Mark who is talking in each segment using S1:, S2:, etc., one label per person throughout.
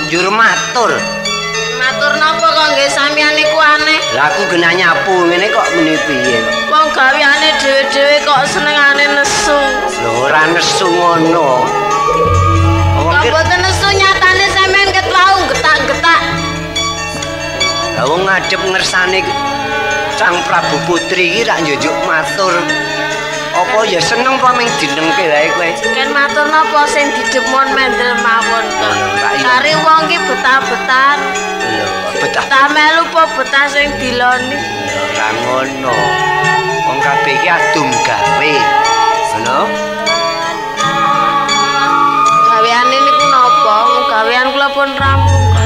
S1: Njur matur.
S2: Matur napa kok nggih sampeyan niku aneh?
S1: Lah aku genah nyapu ngene kok muni piye kok.
S2: Wong gaweane dhewe-dhewe kok senengane nesu.
S1: Lho ora nesu ngono.
S2: Kok mboten nesu nyatane sampeyan ket wau getak-getak.
S1: Lah wong ngadep ngersane Sang Prabu Putri iki rak njujuk matur. Apa ya seneng apa ming dinengke wae kowe?
S2: Ken matur napa sing didemon mendel mawon kok. Kari wong ki betah-betah.
S1: Lho, betah.
S2: Betah melu apa betah sing diloni?
S1: Lho, ora ngono. Wong kabeh iki adum gawe. Ngono?
S2: Gaweane niku napa? Wong gawean kula pun rampung kok.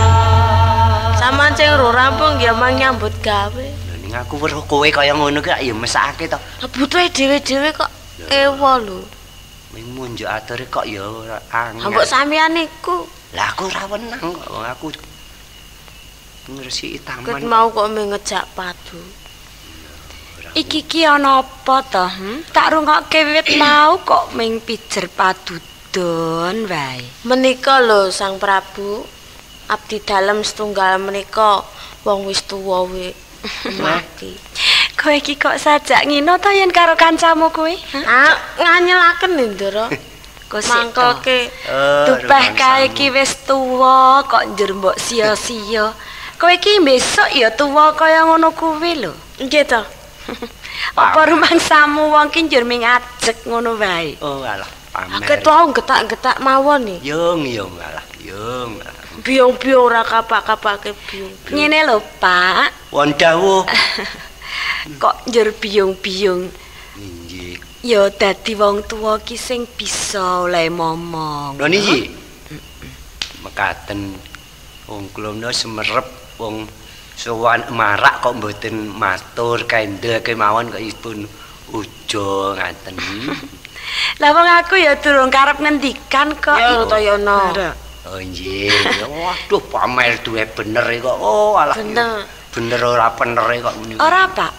S2: Sampeyan sing ora rampung ya mang nyambut gawe.
S1: Ning aku weruh kowe kaya ngono ki ya mesake to.
S2: Butuhe dhewe-dhewe kok ewa lho.
S1: Ming munjuk ature kok ya ora angel.
S2: Mbok sampeyan niku.
S1: Lah aku ora wenang kok wong aku ngresiki taman.
S2: Ket mau kok ming ngejak padu.
S3: Iki ki ana apa to? Tak rungokke wiwit mau kok ming pijer padudon wae.
S2: Menika lho Sang Prabu, abdi dalem setunggal menika wong wis tuwa we mati.
S3: Kowe iki kok sajak ngino to yen karo kancamu kuwi?
S2: Ah, nganyelaken lho, Ndara. Mangkelke.
S3: Tupeh kae iki wis tuwa kok njur mbok sia-sia. Kowe iki besok ya tuwa kaya ngono kuwi lho.
S2: Nggih to.
S3: Apa rumangsamu wong ki njur ming ajeg ngono wae?
S1: Oh alah, pamer.
S2: Ket wau getak-getak mawon iki.
S1: Yung yung alah, yung.
S2: Biyong-biyong ora kapak-kapake biyong.
S3: Ngene lho, Pak.
S1: Won dawuh.
S3: Kok njur biyong-biyong.
S1: Inggih.
S3: Ya dadi wong tuwa ki sing bisa oleh momong.
S1: Lho niki. Mekaten wong kula menawa semerep wong sowan marak kok mboten matur kendel kemawon kok ipun ujo ngaten.
S3: Lah wong aku ya durung karep ngendikan kok.
S2: Ya to ya no.
S1: Oh nggih. Waduh pamer duwe bener kok. Oh alah.
S2: Bener.
S1: Bener ora penere kok muni.
S3: Ora, Pak.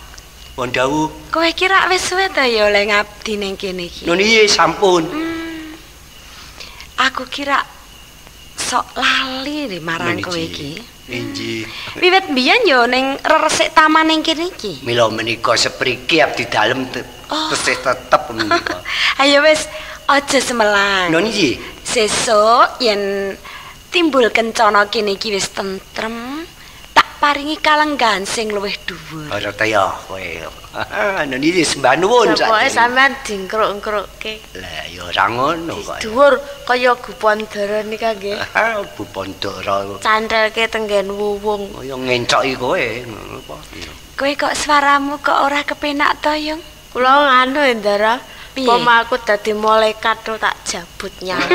S1: Won dawuh.
S3: Kowe iki rak wis suwe ta ya oleh ngabdi ning kene iki?
S1: Lho niki sampun.
S3: Aku kira sok lali nih marang kowe iki.
S1: Inggih.
S3: Wiwit mbiyen ya ning reresik taman ning kene iki.
S1: Mila menika sepriki abdi dalem tesih tetep menika.
S3: Ayo wis aja semelang.
S1: Lho niki.
S3: Sesuk yen timbul kencana kene iki wis tentrem, tak paringi kalenggahan sing luwih dhuwur.
S1: Ora ta ya kowe. Lho niki sembah nuwun
S2: sak. Pokoke sampean dingkruk-ngkrukke.
S1: Lah ya ora ngono kok.
S2: Dhuwur kaya Gupandara nika nggih.
S1: Gupandara.
S2: Cantelke tenggen wuwung.
S1: Kaya ngencoki kowe ngono apa.
S3: Kowe kok swaramu kok ora kepenak to, Yung?
S2: Kula nganu Ndara. Poma aku dadi malaikat to tak jabut nyawa.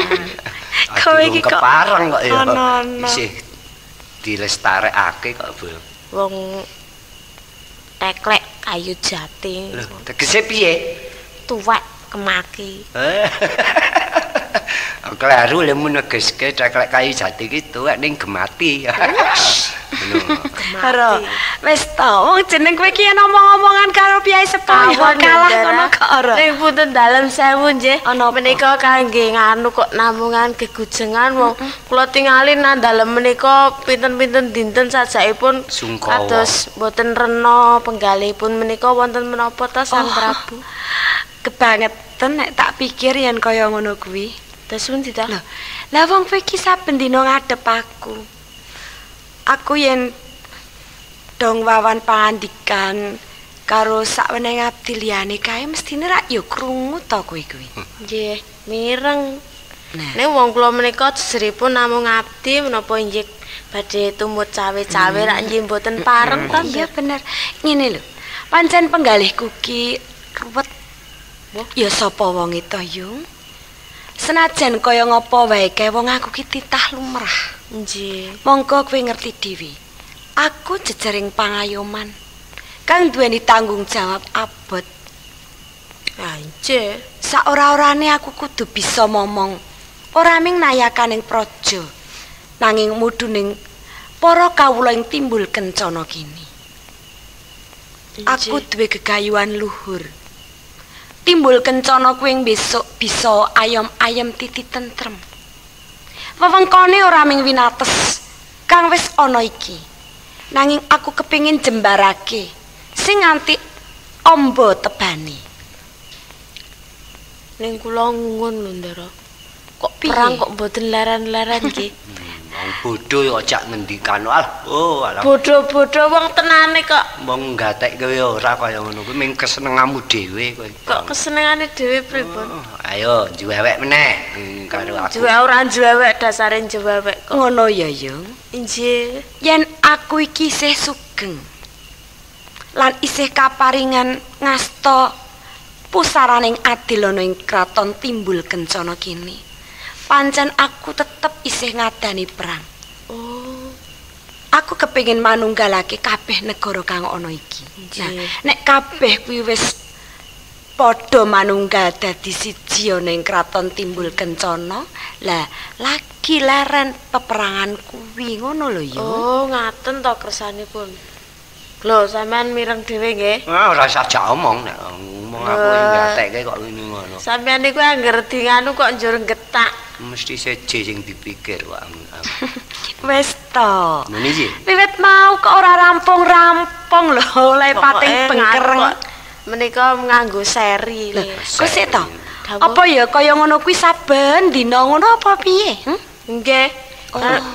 S3: Kowe iki kok
S1: kepareng kok ya. Isih dilestarekake kok, Bu.
S2: Wong teklek kayu jati.
S1: Lho, tegese piye?
S2: Tuwek kemaki.
S1: Kleru lek mun negeske teklek kayu jati iki tuwek ning gemati.
S3: Ora, wis to, wong jeneng kowe iki yen omong-omongan karo piyai sepuh kalah ngono kok ora.
S2: Ning punten dalem sewu nggih. Menika kangge nganu kok namungan gegujengan wong kula tingali nang dalem menika pinten-pinten dinten sajakipun kados mboten rena penggalihipun menika wonten menapa ta Sang Prabu?
S3: Kebangetan nek tak pikir yen kaya ngono kuwi.
S2: Terus pundi ta?
S3: Lho, lah wong kowe iki saben dina ngadep aku. Aku yen dong wawan pangandikan karo sakweneng abdi liyane kae mestine rak ya krungu to kowe kuwi.
S2: Nggih, mireng. Nek wong kula menika jejeripun namung abdi menapa inggih badhe tumut cawe-cawe rak nggih mboten pareng ta.
S3: Iya bener. Ngene lho. Pancen penggalihku ki ruwet. Ya sapa wonge to, Yung? Senajan kaya ngapa wae kae wong aku ki titah lumrah.
S2: Nggih.
S3: Monggo kowe ngerti dhewe. Aku jejering pangayoman kang duweni tanggung jawab abot.
S2: Ha nggih.
S3: Saora-orane aku kudu bisa momong. Ora ming nayakaning praja, nanging mudhuning para kawula ing timbul kencana kini. Aku duwe gegayuhan luhur. Timbul kencana kuwi besok bisa ayom-ayem titi tentrem. Wewengkone ora ming winates kang wis ana iki. Nanging aku kepingin jembarake sing nganti amba tebane.
S2: Ning kula ngungun lho, Ndara. Kok
S3: Piye?
S2: perang kok mboten leren-leren nggih.
S1: Wong bodho ya ajak ngendikan. Alah, oh alah.
S2: Bodho-bodho wong tenane kok.
S1: Wong gatek kowe ora kaya ngono kuwi ming kesenenganmu dhewe kowe.
S2: Kok kesenengane dhewe pripun?
S1: Oh, ayo juwewek meneh karo aku.
S2: Juwek ora juwewek dasare juwewek kok.
S3: Ngono ya, Yung.
S2: Injih.
S3: Yen aku iki isih sugeng lan isih kaparingan ngasta pusaraning adil ana ing kraton Timbul Kencana kini. Pancen aku tetep isih ngadani perang.
S2: Oh.
S3: Aku kepingin manunggalake kabeh negara kang ana iki. Nah, nek kabeh kuwi wis padha manunggal dadi siji ana ing kraton Timbul Kencana, lah lagi leren peperangan kuwi ngono lho ya.
S2: Oh, ngaten to kersanipun. Lho, sampean mireng dhewe nggih.
S1: Ah, ora usah jak omong nek ngomong aku gatekke kok ngono.
S2: Sampean niku angger di nganu kok njur getak.
S1: Mesti seje sing dipikir kok.
S3: Wis to.
S1: Ngene iki.
S3: Wiwit mau kok ora rampung-rampung lho, oleh pating bengkereng.
S2: Menika nganggo seri.
S3: Lho, kok sik to? Apa ya kaya ngono kuwi saben dina ngono apa piye?
S2: Nggih.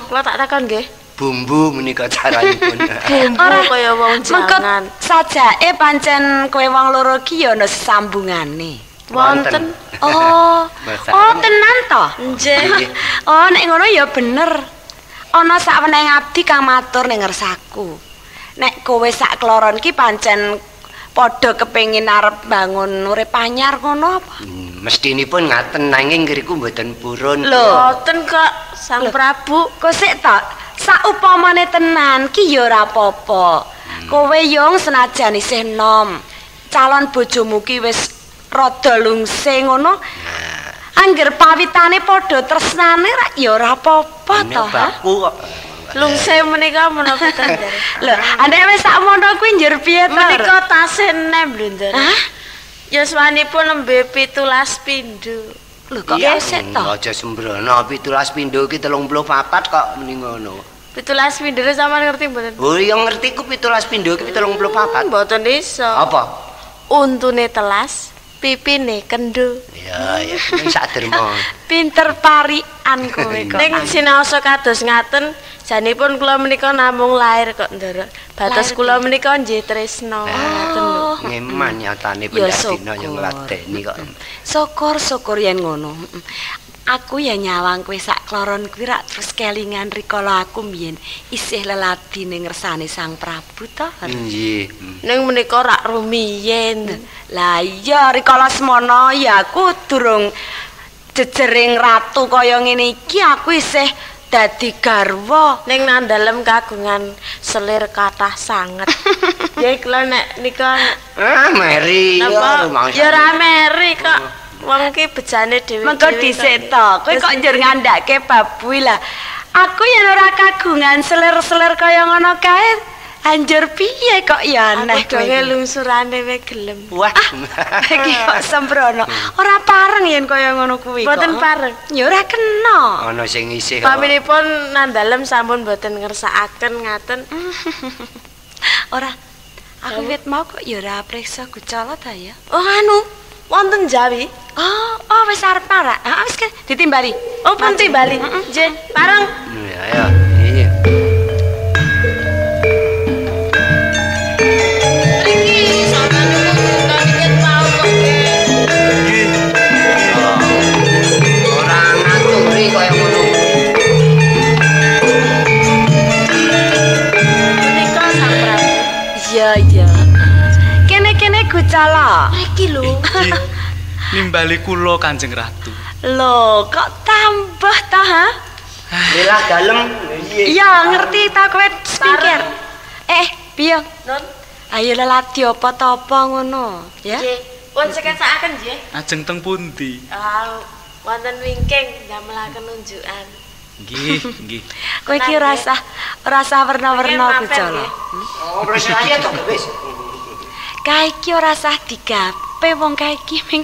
S2: Kula tak takon nggih.
S1: Bumbu menika caranipun.
S2: Bumbu kaya wong jangan.
S3: Sajake pancen kowe wong loro ki ya ana sambungane.
S2: Wonten.
S3: Oh. Oh, tenan to?
S2: Nggih.
S3: Oh, nek ngono ya bener. Ana saweneh abdi kang matur ning ngersaku. Nek kowe sak kloron ki pancen padha kepengin arep bangun urip anyar ngono apa?
S1: Mestinipun ngaten nanging ngriku mboten purun.
S3: Lho,
S2: mboten kok Sang Prabu.
S3: Kok sik to? Saupamane tenan ki ya ora apa-apa. Kowe Yung senajan isih enom, calon bojomu ki wis rada lungse ngono. Angger pawitane padha tresnane rak ya ora apa-apa to.
S1: Baku kok.
S2: Lungse menika menapa to?
S3: Lho, andek wis sakmono kuwi njur piye to?
S2: Menika tasih enem lho, Ndara.
S3: Hah?
S2: Yuswanipun nembe 17 pindho.
S3: Lho kok sik to?
S1: Aja sembrono, 17 pindho iki 34 kok muni ngono.
S2: 17 pindho sampean ngerti mboten?
S1: Oh, iya ngerti ku 17 pindho iki 34.
S2: Mboten iso.
S1: Apa?
S2: Untune telas, pipine kendho.
S1: Ya, ya ning sak derma.
S3: Pinter parian kowe kok.
S2: Ning sinaosa kados ngaten, janipun kula menika namung lair kok, Ndara. Batas kula menika nggih tresna. Ngaten lho.
S1: Ngeman nyatane pendadina yang ngladeni kok.
S3: Syukur-syukur yen ngono. Aku ya nyawang kowe sak kloron kuwi rak terus kelingan rikala aku mbiyen isih leladi ning ngersane Sang Prabu to.
S1: Nggih.
S2: Ning menika rak rumiyin.
S3: Lah iya rikala semono ya aku durung jejering ratu kaya ngene iki aku isih dadi garwa.
S2: Ning nang dalem kagungan selir kathah sanget. Ya kula nek nika
S1: meri.
S2: Ya ora meri kok. Wong ki bejane dhewe.
S3: Mengko dhisik to. Kowe kok njur ngandhake bab kuwi lah. Aku yen ora kagungan selir-selir kaya ngono kae, anjur piye kok ya aneh
S2: kowe. Aku lungsurane wae gelem.
S1: Wah,
S3: iki kok sembrono. Ora pareng yen kaya ngono kuwi kok.
S2: Mboten pareng.
S3: Ya ora kena.
S1: Ana sing isih.
S2: Paminipun nang dalem sampun mboten ngersakaken ngaten.
S3: Ora. Aku wit mau kok ya ora priksa Gucala ta ya.
S2: Oh anu. Wonten Jawi.
S3: Oh, wis arep parak. Heeh, wis ditimbali.
S2: Oh, pun timbali. Nggih, pareng.
S1: Ya, ya. Iya.
S2: Mriki sampeyan niku dikit mau kok.
S1: Nggih. Ora ngaturi kaya ngono.
S2: Menika Sang Prabu.
S3: Iya, iya. Kene-kene Gucala.
S2: Iki lho.
S4: Nimbali kula Kanjeng Ratu.
S3: Lho, kok tambah ta, ha?
S1: Lelah dalem.
S3: Iya, ngerti ta kowe spikir. Piye?
S2: Nun.
S3: Ayo leladi apa ta apa ngono, ya?
S2: Nggih. Pun sekecakaken nggih.
S4: Ajeng teng pundi?
S2: Ah, wonten wingking ndamelaken unjukan.
S4: Nggih, nggih.
S3: Kowe iki ora usah werna-werna Gucala.
S1: Oh, wis ayo to wis.
S3: Kae iki ora usah digape wong kae iki ming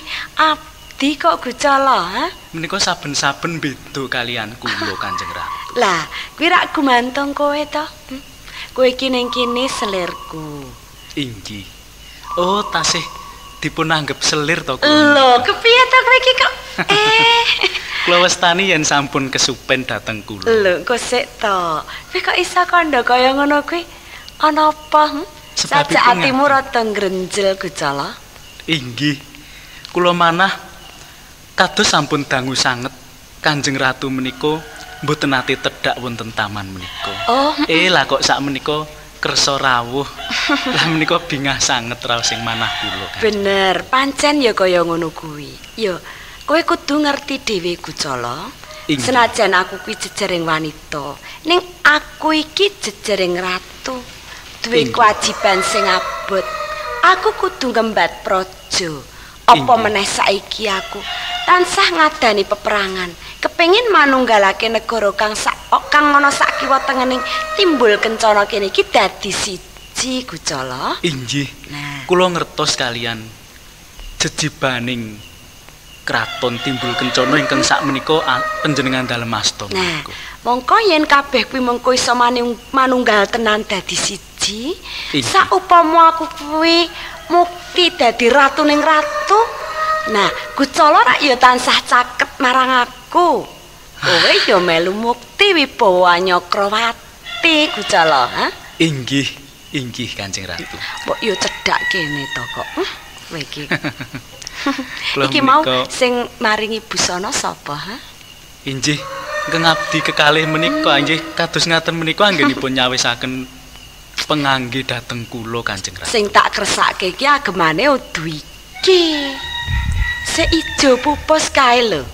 S3: wedi kok Gucala, ha?
S4: Menika saben-saben beda kalian kula Kanjeng Ratu.
S3: Lah, kuwi rak gumantung kowe to. Kowe iki ning kene selirku.
S4: Inggih. Oh, tasih dipun anggep selir to kula.
S3: Lho, kepiye to kowe iki kok?
S4: Kula wastani yen sampun kesupen dhateng kula.
S3: Lho, kok sik to. Kowe kok iso kandha kaya ngono kuwi? Ana apa? Sajak atimu rada ngrenjel Gucala.
S4: Inggih. Kula manah kados sampun dangu sanget Kanjeng Ratu menika mboten nate tedhak wonten taman menika.
S3: Oh.
S4: Lah kok sak menika kersa rawuh. Lah menika bingah sanget raos sing manah kula.
S3: Bener, pancen ya kaya ngono kuwi. Ya, kowe kudu ngerti dhewe Gucala. Senajan aku kuwi jejering wanita, ning aku iki jejering ratu. Duwe kewajiban sing abot. Aku kudu ngembat praja. Apa meneh saiki aku tansah ngadani peperangan, kepengin manunggalake negara kang kang ana sak kiwa tengening timbul kencana kene iki dadi siji Gucala.
S4: Inggih. Nah, kula ngertos kalian jejibaning kraton timbul kencana ingkang sak menika panjenengan dalem asta.
S3: Nah, mongko yen kabeh kuwi mengko iso manunggal tenan dadi siji, saupama aku kuwi mukti dadi ratuning ratu. Nah, Gucala rak ya tansah caket marang aku. Kowe ya melu mukti wibawa Nyakrawati Gucala, ha?
S4: Inggih, inggih Kanjeng Ratu.
S3: Mbok yo cedhak kene to kok. Kowe iki. Iki mau sing maringi busana sapa, ha?
S4: Inggih, ingkang abdi kekalih menika inggih kados ngaten menika anggenipun nyawisaken pengangge dhateng kula Kanjeng Ratu.
S3: Sing tak kersake iki agemane udu iki. Sik ijo pupus kae lho.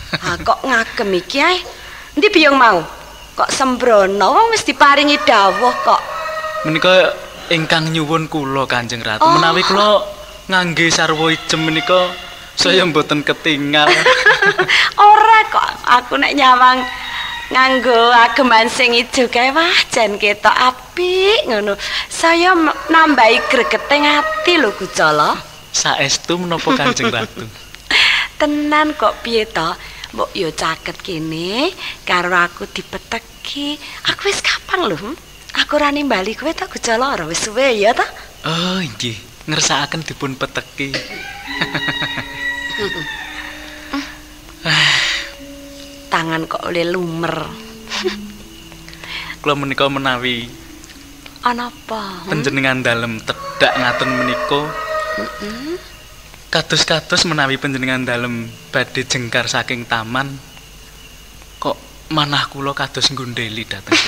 S3: Ha kok ngagem iki ae. Endi biyung mau? Kok sembrono wong wis diparingi dawuh kok.
S4: Menika ingkang nyuwun kula Kanjeng Ratu.
S3: Oh.
S4: Menawi kula ngangge sarwa ijem menika saya mboten ketingal.
S3: Ora kok, aku nek nyawang nganggo ageman sing ijo kae wah jan ketok apik ngono. Saya nambahi gregete ati lho Gucala.
S4: Saestu menapa Kanjeng Ratu?
S3: Tenan kok piye to? Mbok yo caket kene karo aku dipeteki. Aku wis kapan lho? Aku ora nimbali kowe to Gucala, ora wis suwe ya to?
S4: Oh inggih, ngersakaken dipun peteki.
S3: Tangan kok oleh lumer.
S4: Kula menika menawi
S3: ana apa?
S4: Panjenengan dalem tedhak ngaten menika. Kados-kados menawi panjenengan dalem badhe jengkar saking taman kok manah kula kados nggundeli dhateng.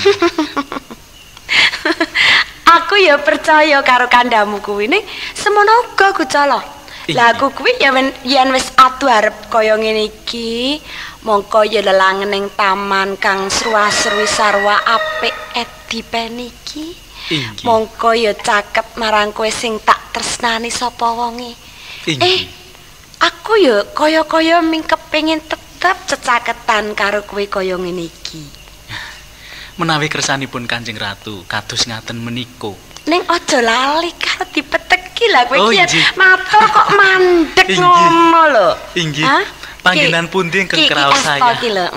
S3: Aku ya percaya karo kandhamu kuwi ning semono uga Gucala. Lah aku kuwi ya yen wis adu arep kaya ngene iki, mongko ya lelangen ning taman kang sruwa-sruwi sarwa apik edipen iki. Mongko ya caket marang kowe sing tak tresnani sapa wonge. Aku ya kaya-kaya ming kepengin tetep cecaketan karo kowe kaya ngene iki.
S4: Menawi kersanipun Kanjeng Ratu kados ngaten menika.
S3: Ning aja lali karo dipeteki lah kowe iki matur kok mandek ngono lho.
S4: Inggih. Panggenan pundi ingkang kraos saya?
S3: Iki lho,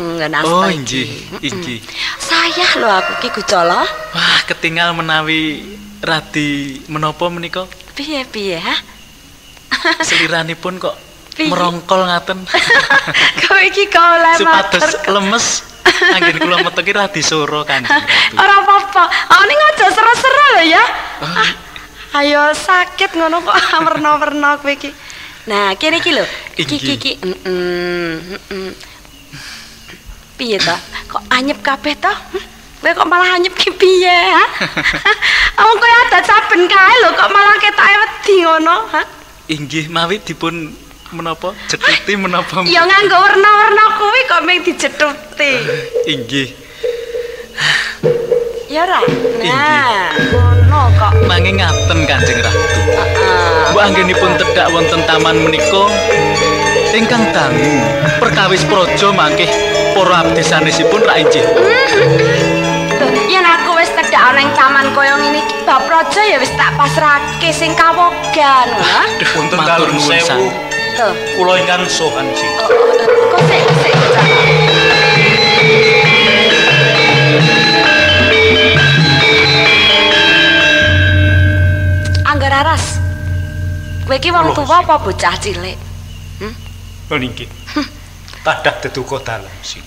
S4: oh inggih, inggih.
S3: Sayah lho aku iki Gucala.
S4: Wah, ketinggal menawi radi menapa menika?
S3: Piye-piye, ha?
S4: Seliranipun kok merongkol ngaten.
S3: Kowe iki kok oleh
S4: supados lemes. Anggen kula meteki radi soro Kanjeng Ratu.
S3: Ora apa-apa. Ah ning aja sero-sero lho ya. Ah, ayo sakit ngono kok werna-werna kowe iki. Nah, kene iki lho. Iki iki. Piye ta? Kok anyep kabeh ta? Kowe kok malah anyep ki piye, ha? Wong kowe adat saben kae lho kok malah ketoke wedi ngono, ha?
S4: Inggih, mawi dipun menapa jetuti menapa?
S3: Ya nganggo werna-werna kuwi kok mung dijetuti.
S4: Inggih.
S3: Ya ora? Nah, ngono kok.
S4: Nanging ngaten Kanjeng Ratu. Mbok anggenipun tedhak wonten taman menika ingkang dangu perkawis praja mangkih para abdi sanesipun rak inggih.
S3: Yen aku wis tedhak ana ing taman kaya ngene iki, bab praja ya wis tak pasrahke sing kawogan, ha.
S4: Wonten dalem sewu.
S3: to?
S4: Kula ingkang sowan sih.
S3: Kok sik Gocala. Angger Aras. Kowe iki wong tuwa apa bocah cilik?
S4: Lho niki. Tadah deduka dalem sih.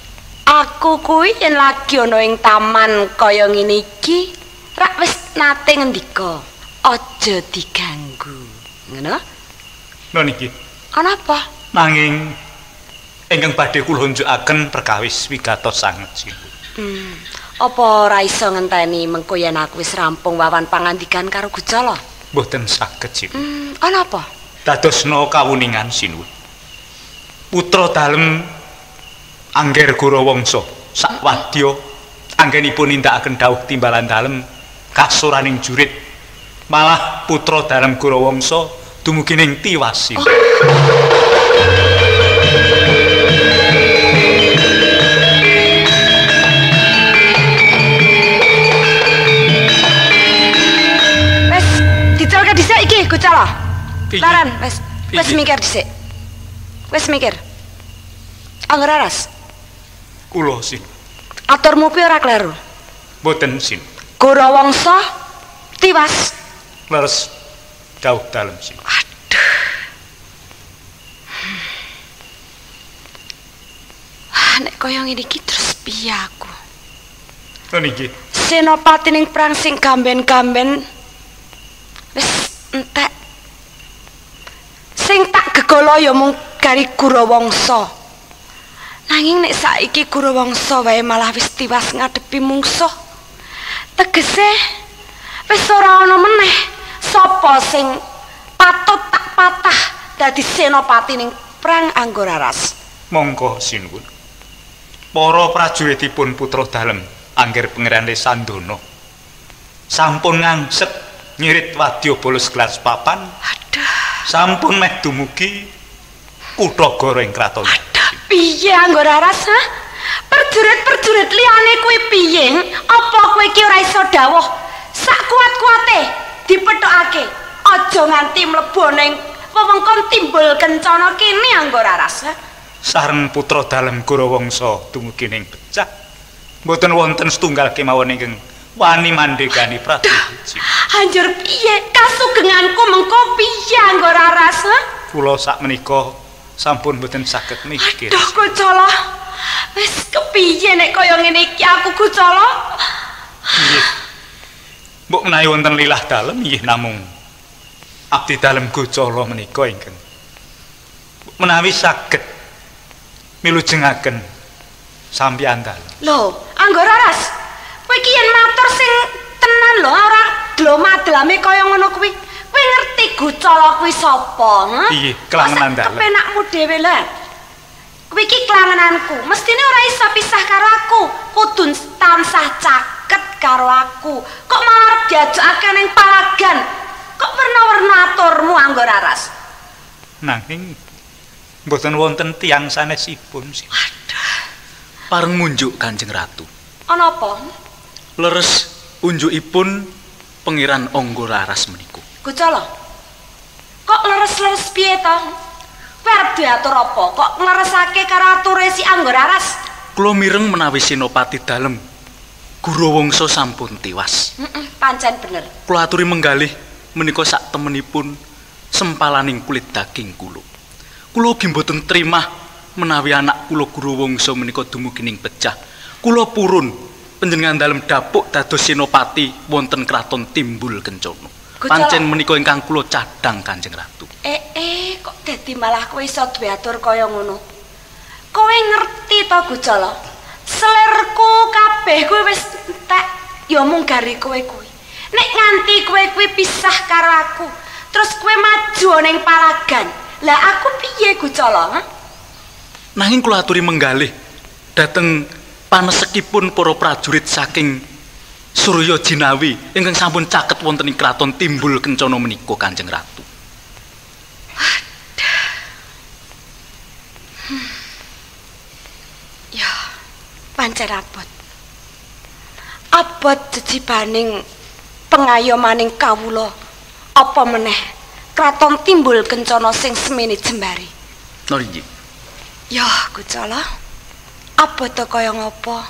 S3: Aku kuwi yen lagi ana ing taman kaya ngene iki, rak wis nate ngendika, aja diganggu. Ngono?
S4: Lho niki.
S3: Ana apa?
S4: Nanging ingkang badhe kula unjukaken perkawis wigatos sanget sih.
S3: Apa ora iso ngenteni mengko yen aku wis rampung wawan pangandikan karo Gujala?
S4: Mboten saged sih.
S3: Ana apa?
S4: Dadosna kawuningan sinuwun. Putra dalem Angger Gorawangsa sakwadya anggenipun nindakaken dawuh timbalan dalem kasoraning jurit. Malah putra dalem Gorawangsa dumugi ning tiwas.
S3: Oh. Wes dicelke dhisik iki Gocala. Laran wes wis mikir dhisik. Wis mikir. Angger Aras.
S4: Kula sin.
S3: Aturmu kuwi ora kleru.
S4: Mboten sin.
S3: Gorawangsa tiwas.
S4: Leres dawuh dalem sin.
S3: Aduh. Ah, nek kaya ngene iki terus piye aku?
S4: Lho niki.
S3: Senopati ning perang sing gamben-gamben wis entek. Sing tak gegala ya mung gari Gorawangsa. Nanging nek saiki Gorawangsa wae malah wis tiwas ngadepi mungsuh. Tegese wis ora ana meneh sapa sing patut tak patah dadi senopati ning perang Angger Aras.
S4: Monggo sinuwun. Para prajuritipun putra dalem Angger Pangeran Lesandana sampun ngangsek nyirit wadya bolos gelas papan.
S3: Aduh.
S4: Sampun meh dumugi kutha Goro ing kraton.
S3: Piye Angger Aras, ha? Perjurit-perjurit liyane kuwi piye? Apa kowe iki ora iso dawuh? Sak kuat-kuate dipethokake. Aja nganti mlebu ning wewengkon Timbul Kencana kene Angger Aras, ha?
S4: Sareng putra dalem Gorawangsa dumugi ning becak. Mboten wonten setunggal kemawon ingkang wani mandhegani prajurit.
S3: Anjur piye kasugenganku mengko piye Angger Aras, ha?
S4: Kula sakmenika sampun mboten saged mikir.
S3: Aduh Gocala. Wis kepiye nek kaya ngene iki aku Gocala?
S4: Nggih. Mbok menawi wonten lilah dalem nggih namung abdi dalem Gocala menika ingkang menawi saged milujengaken sampeyan dalem.
S3: Lho, Angger Aras, kowe iki yen matur sing tenan lho, ora dloma-dlame kaya ngono kuwi. Kowe ngerti Gocala kuwi sapa?
S4: Piye kelangenan dalem?
S3: Kepenakmu dhewe lho. Kowe iki kelangenanku, mestine ora iso pisah karo aku. Kudu tansah caket karo aku. Kok malah arep diajakake ning palagan? Kok werna-werna aturmu Angger Aras?
S4: Nanging mboten wonten tiyang sanesipun sih.
S3: Waduh.
S4: Pareng munjuk Kanjeng Ratu.
S3: Ana apa?
S4: Leres unjukipun Pangeran Angger Aras menika.
S3: Gocala. Kok leres-leres piye to? Kowe arep diatur apa? Kok ngleresake karo ature si Angger Aras?
S4: Kula mireng menawi Senopati dalem Gorawangsa sampun tiwas.
S3: Heeh, pancen bener.
S4: Kula aturi menggalih menika sak temenipun sempalaning kulit daging kula. Kula ugi mboten trimah menawi anak kula Gorawangsa menika dumugi ning pecah. Kula purun panjenengan dalem dapuk dados senopati wonten kraton Timbul Kencana. Pancen menika ingkang kula cadhang Kanjeng Ratu.
S3: Kok dadi malah kowe iso duwe atur kaya ngono? Kowe ngerti to Gocala? Selirku kabeh kuwi wis entek ya mung gari kowe kuwi. Nek nganti kowe kuwi pisah karo aku, terus kowe maju ning palagan. Lah aku piye Gocala?
S4: Nanging kula aturi menggalih dhateng panesekipun para prajurit saking Surya Jinawi ingkang sampun caket wonten ing kraton Timbul Kencana menika Kanjeng Ratu.
S3: Waduh. Ya, pancen abot. Abot jejibaning pengayomaning kawula. Apa meneh kraton Timbul Kencana sing semene jembare.
S4: Noli nggih.
S3: Yah, Gucala. Abot kaya ngapa?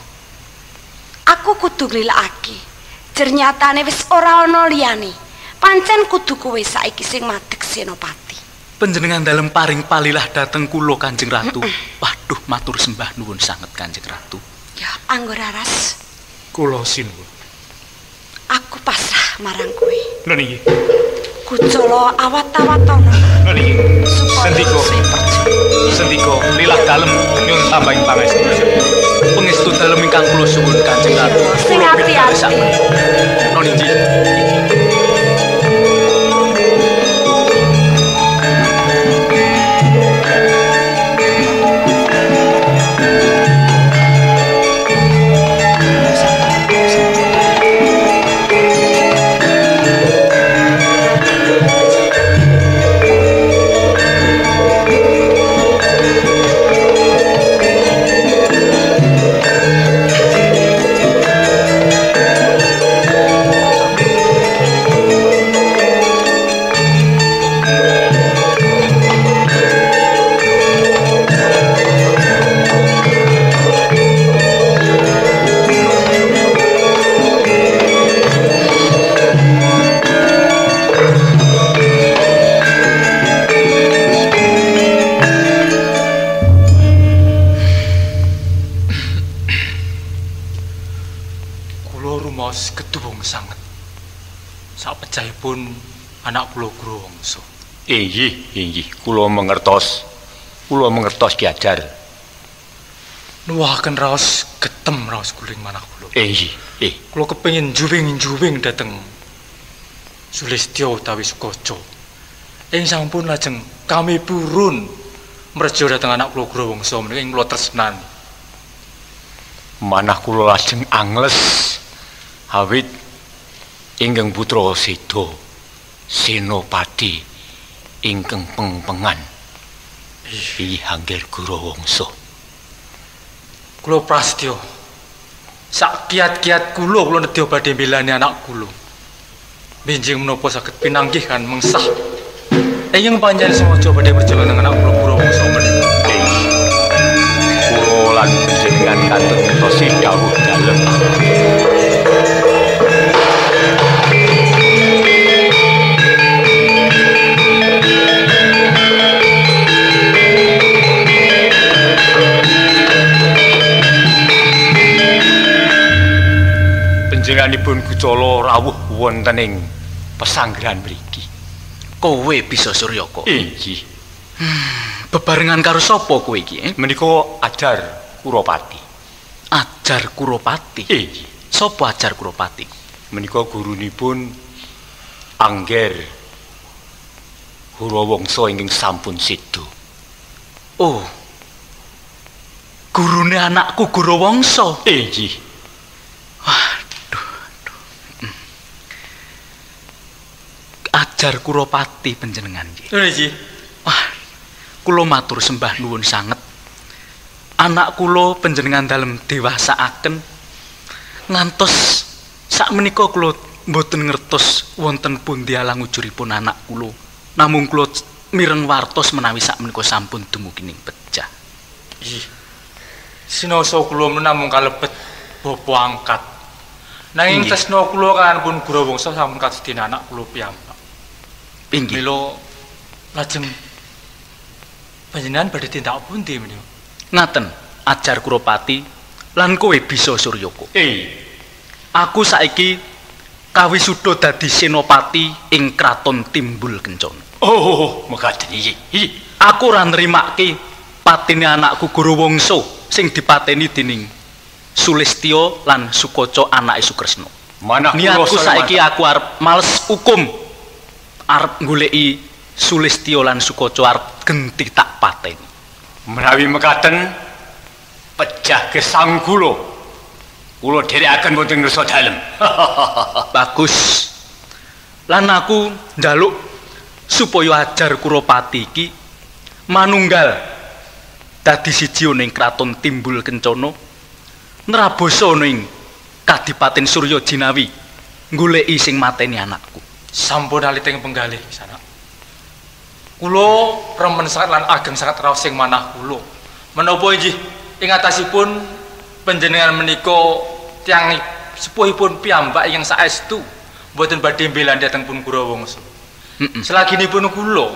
S3: Aku kudu nglilakake. Jernyatane wis ora ana liyane. Pancen kudu kowe saiki sing madeg senopati.
S4: Panjenengan dalem paring palilah dhateng kula Kanjeng Ratu. Waduh, matur sembah nuwun sanget Kanjeng Ratu.
S3: Ya, Anggora Ras.
S5: Kula sinuwun.
S3: Aku pasrah marang kowe.
S5: Lho niki.
S3: Gucala awat-awatana.
S5: Lho niki. Sendika. Sendika lilah dalem nyuwun tambahing pangestu.
S4: Pangestu dalem ingkang kula suwun Kanjeng Ratu.
S3: Sing ati-ati.
S4: Lho niki.
S5: Anak kula Gurawangsa.
S6: Inggih, inggih, kula mangertos. Kula mangertos Ki Ajar.
S5: Nuwuhaken raos getem raos guling manah kula.
S6: Inggih,
S5: Kula kepengin juwing-juwing dhateng Sulistya utawi Sukaca. Ing sampun lajeng kami purun mreja dhateng anak kula Gurawangsa menika ing kula tresnani.
S6: Manah kula lajeng angles awit ingkang putra seda Senopati ingkang pengpengan inggih Angger Gurawangsa.
S5: Kula prasetya sak kiat-kiat kula kula nedya badhe mbelani anak kula. Benjing menapa saged pinanggih kan mengsah ingkang panjenengan sengaja badhe berjalan dengan anak kula Gurawangsa menika.
S6: Kula lan panjenengan katut ngentosi dawuh dalem. Panjenenganipun Gucala rawuh wonten ing pesanggrahan mriki.
S4: Kowe bisa Suryaka.
S6: Inggih.
S4: Bebarengan karo sapa kowe iki?
S6: Menika Ajar Kuropati.
S4: Ajar Kuropati?
S6: Inggih.
S4: Sapa Ajar Kuropati?
S6: Menika gurunipun Angger Gurawangsa ingkang sampun seda.
S4: Oh. Gurune anakku Gurawangsa.
S6: Inggih.
S4: Ajar Kuropati panjenengan nggih.
S5: Nggih.
S4: Wah, kula matur sembah nuwun sanget. Anak kula panjenengan dalem dewasaaken ngantos sakmenika kula mboten ngertos wonten pundi alang ujuripun anak kula. Namung kula mireng wartos menawi sakmenika sampun dumugi ning pejah.
S5: Nggih. Sinaosa kula namung kalebet bapa angkat. Nanging tresna kula kaliyan Gurawangsa sampun kados dene anak kula piyambak.
S4: Inggih.
S5: Mila lajeng panjenengan badhe tindak pundi menika?
S4: Ngaten, Ajar Kuropati lan kowe bisa Suryaka. Aku saiki kawisuda dadi senopati ing kraton Timbul Kencana.
S6: Oh, mekaten iki.
S4: Aku ora nrimake patine anakku Gurawangsa sing dipateni dening Sulistya lan Sukaca anake Sukresna.
S6: Manah
S4: niatku saiki aku arep males hukum. Arep goleki Sulistya lan Sukaca arep genti tak pateni.
S6: Menawi mekaten pejah gesang kula. Kula dherekaken wonten ngrsa dalem.
S4: Bagus. Lan aku njaluk supaya Ajar Kuropati iki manunggal dadi siji ning kraton Timbul Kencana nrabasa ning Kadipaten Surya Jinawi goleki sing mateni anakku.
S5: Sampun aliting penggalih sana. Kula remen sangat lan ageng sangat raos sing manah kula. Menapa inggih ing atasipun panjenengan menika tiyang sepuhipun piyambak ingkang saestu mboten badhe mbelani dhateng pun Gurawangsa. Selaginipun kula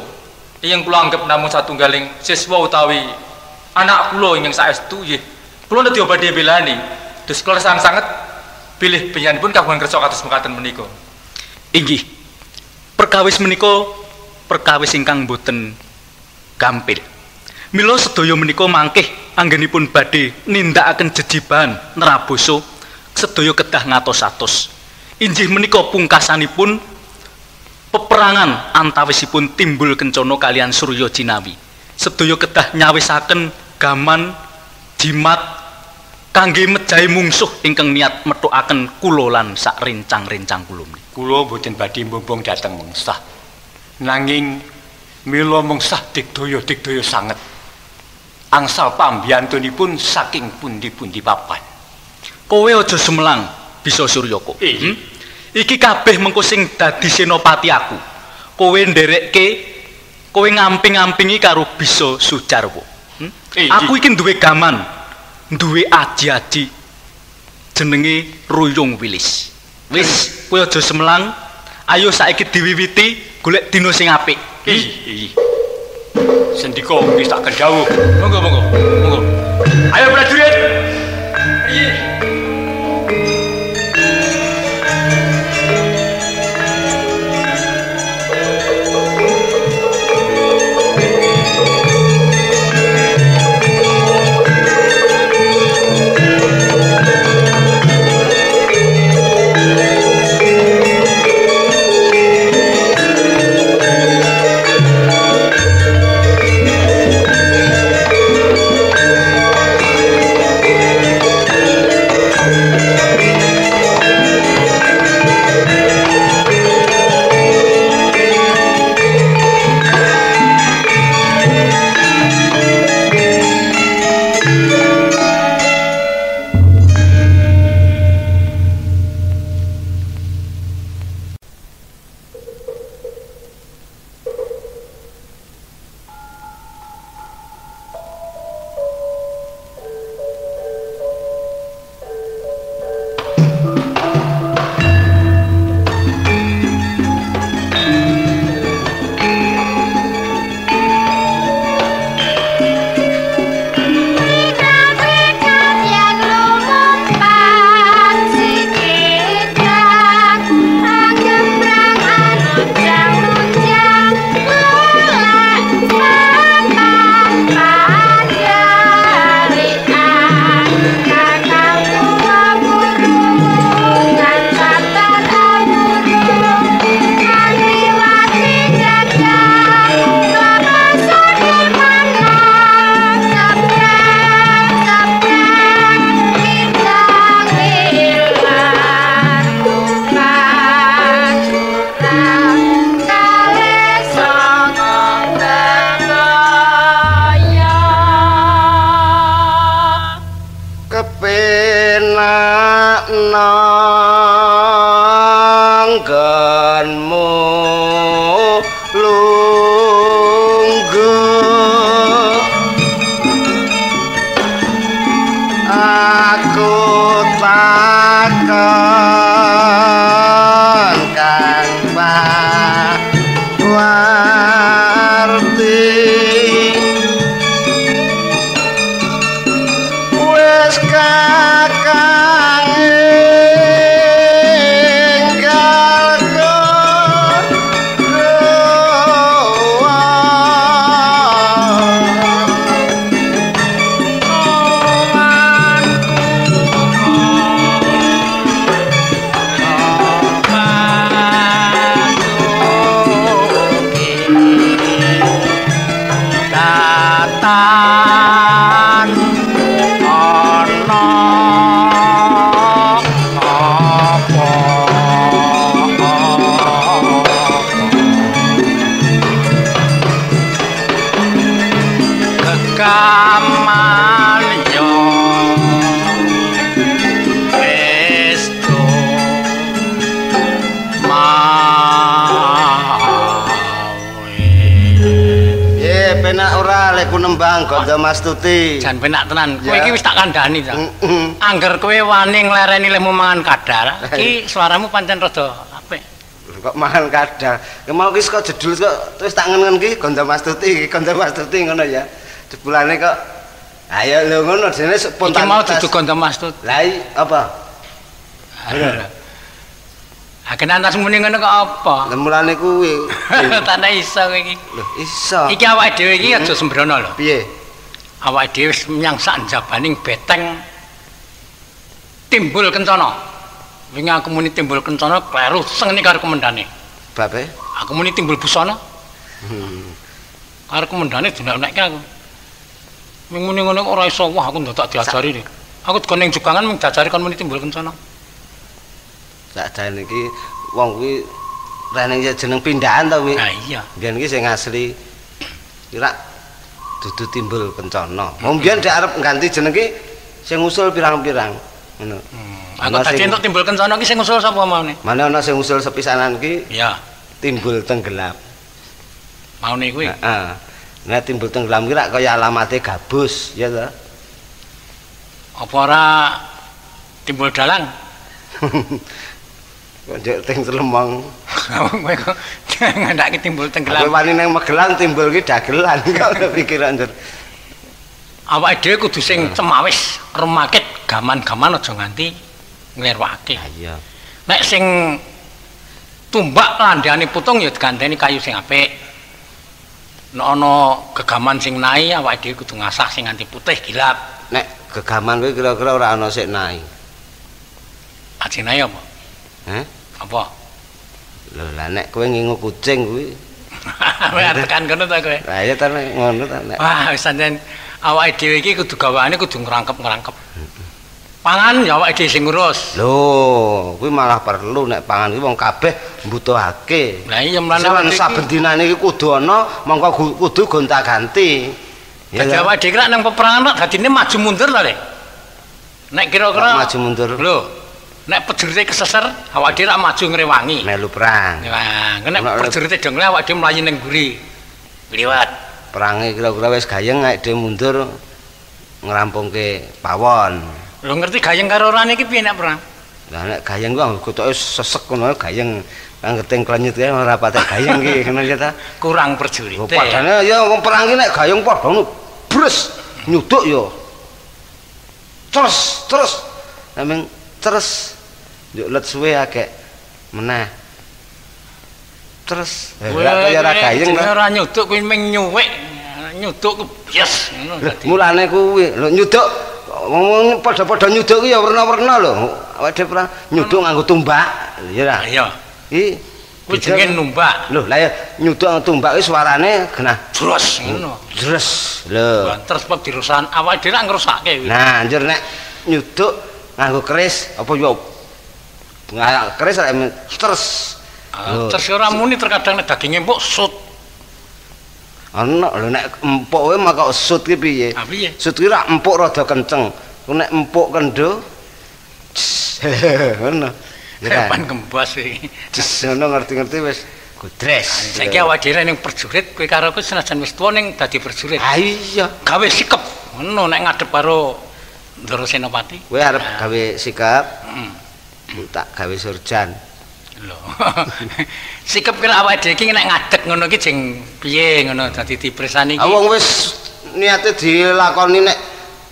S5: ingkang kula anggep namung satunggaling siswa utawi anak kula ingkang saestu nggih kula nedya badhe mbelani. Dus kula sanget bilih panjenenganipun kagungan kersa kados mekaten menika.
S4: Inggih. Perkawis menika perkawis ingkang boten gampil. Mila sedaya menika mangkih anggenipun badhe nindakaken jejibahan neraboso sedaya kedah ngatos-atos. Inggih menika pungkasanipun peperangan antawisipun Timbul Kencana kalian Surya Jinawi. Sedaya kedah nyawisaken gaman jimat kangge mejahi mungsuh ingkang niat methukaken kula lan sak rencang-rencang kula menika.
S6: Kula boten badhe mbombong dhateng mengsah. Nanging mila mengsah digdaya-digdaya sanget. Angsal pambiyantunipun saking pundi-pundi papan.
S4: Kowe aja sumelang bisa Suryaka. Iki kabeh mengko sing dadi senopati aku. Kowe nderekke, kowe ngamping-ampingi karo Bisa Sujarwo. Aku iki duwe gaman, duwe aji-aji jenenge Ruyung Wilis. Wis, kowe aja semelang. Ayo saiki diwiwiti golek dina sing apik.
S6: Iya. Sendika wis tak kendhawuh.
S5: Monggo, monggo. Monggo.
S6: Ayo prajurit.
S5: Iya.
S1: Penak ora lek ku nembang Gondo Mastuti.
S7: Jan penak tenan. Kowe iki wis tak kandhani ta. Angger kowe wani nglereni lehmu mangan kadal, iki suaramu pancen rada apik.
S1: Kok mangan kadal. Mau ki kok jedul kok terus tak ngen-ngen ki Gondo Mastuti, Gondo Mastuti ngono ya. Jebulane kok ayo lho ngono dene spontanitas.
S7: Iki mau dudu Gondo Mastuti.
S1: Lah apa?
S7: Ha kena antas muni ngono kok apa?
S1: Lah mulane kuwi.
S7: Tanda iso kowe iki.
S1: Lho iso.
S7: Iki awake dhewe iki aja sembrono lho.
S1: Piye?
S7: Awake dhewe wis menyang sak njabaning beteng Timbul Kencana. Wingi aku muni Timbul Kencana kleru sengene karo komendane.
S1: Bape?
S7: Aku muni Timbul Busana. Karo komendane dinek-nekke aku. Ming muni ngono kok ora iso, wah aku ndak diajari. Aku teko ning Jugangan mung diajari kon muni Timbul Kencana.
S1: Sakjane iki wong kuwi rene jeneng pindahan to kuwi.
S7: Ha iya.
S1: Biyen iki sing asli ora dudu Timbul Kencana. Wong biyen dek arep ngganti jeneng iki sing usul pirang-pirang ngono.
S7: Aku tadi entuk Timbul Kencana iki sing usul sapa maune?
S1: Mana ana sing usul sepisanan iki?
S7: Iya.
S1: Timbul Tenggelam.
S7: Maune kuwi.
S1: Heeh. Nah Timbul Tenggelam ki rak kaya alamate gabus, ya ta?
S7: Apa ora Timbul Dalang?
S1: Kok njek ting telemong.
S7: Kowe kok ngandhake Timbul Tenggelam.
S1: Kowe wani nang Magelang timbul ki dagelan kok pikiran njur.
S7: Awake dhewe kudu sing cemawis, rumakit gaman-gaman aja nganti nglirwake.
S1: Ha iya.
S7: Nek sing tumbak landhane putung ya diganteni kayu sing apik. Nek ana gegaman sing naik awake dhewe kudu ngasah sing nganti putih gilap.
S1: Nek gegaman kuwi kira-kira ora ana sing naik.
S7: Aje naik apa?
S1: Hah?
S7: Apa?
S1: Lho lah nek kowe ngingu kucing kuwi.
S7: Kowe tekan kono ta kowe?
S1: Lah iya ta ngono ta nek.
S7: Wah wis pancen awake dhewe iki kudu gawane kudu ngrangkep-ngrangkep. Pangan ya awake dhewe sing ngurus.
S1: Lho, kuwi malah perlu nek pangan kuwi wong kabeh mbutuhake.
S7: Lah iya mlane awake
S1: saben dinane iki kudu ana, mongko kudu gonta-ganti.
S7: Dadi awake dhewe nang peperangan kok dadine maju mundur ta, Le? Nek kira-kira
S1: maju mundur.
S7: Lho, nek pejurite keseser, awake dhewe rak maju ngrewangi.
S1: Melu perang.
S7: Wah, nek pejurite dong awake dhewe mlayu ning mburi. Liwat.
S1: Perange kira-kira wis gayeng awake dhewe mundur ngrampungke pawon.
S7: Lho ngerti gayeng karo ora niki piye nek perang?
S1: Lah nek gayeng kuwi ketoke sesek ngono gayeng. Anggeting klenyut kae ora patek gayeng iki ngono ya ta.
S7: Kurang prajurit.
S1: Padane ya wong perang iki nek gayeng padha ngono bres nyuduk ya. Terus terus namung terus njuk let suwe agek meneh. Terus ora kaya ora gayeng
S7: ora nyuduk kuwi ming nyuwik. Nyuduk yes ngono dadi.
S1: Mulane kuwi lho nyuduk wong padha-padha nyuduk kuwi ya werna-werna lho. Awake dhewe perang nyuduk nganggo tumbak ya ra.
S7: Iya.
S1: Iki
S7: kuwi jenenge numbak.
S1: Lho lah ya nyuduk nganggo tumbak kuwi suarane genah
S7: jres ngono.
S1: Jres. Lho.
S7: Banter sebab dirusak awake dhewe rak ngrusake kuwi.
S1: Nah, njur nek nyuduk nganggo keris apa ya keris rak terus.
S7: Terus ora muni terkadang nek daginge empuk sut.
S1: Ana lho nek empuk kowe maka sut ki piye?
S7: Piye?
S1: Sut ki rak empuk rada kenceng. Ku nek empuk kendho ngono.
S7: Kapan gembos iki.
S1: Ngono ngerti-ngerti wis godres.
S7: Saiki awake dhewe ning prajurit kowe karo aku senajan wis tuwa ning dadi prajurit.
S1: Ha iya,
S7: gawe sikep. Ngono nek ngadep karo Ndara Senopati.
S1: Kowe arep gawe sikep? Heeh. Tak gawe surjan.
S7: Lho. Sikep kira awake dhewe iki nek ngadeg ngono iki jeng piye ngono dadi dipresani iki.
S1: Wong wis niate dilakoni nek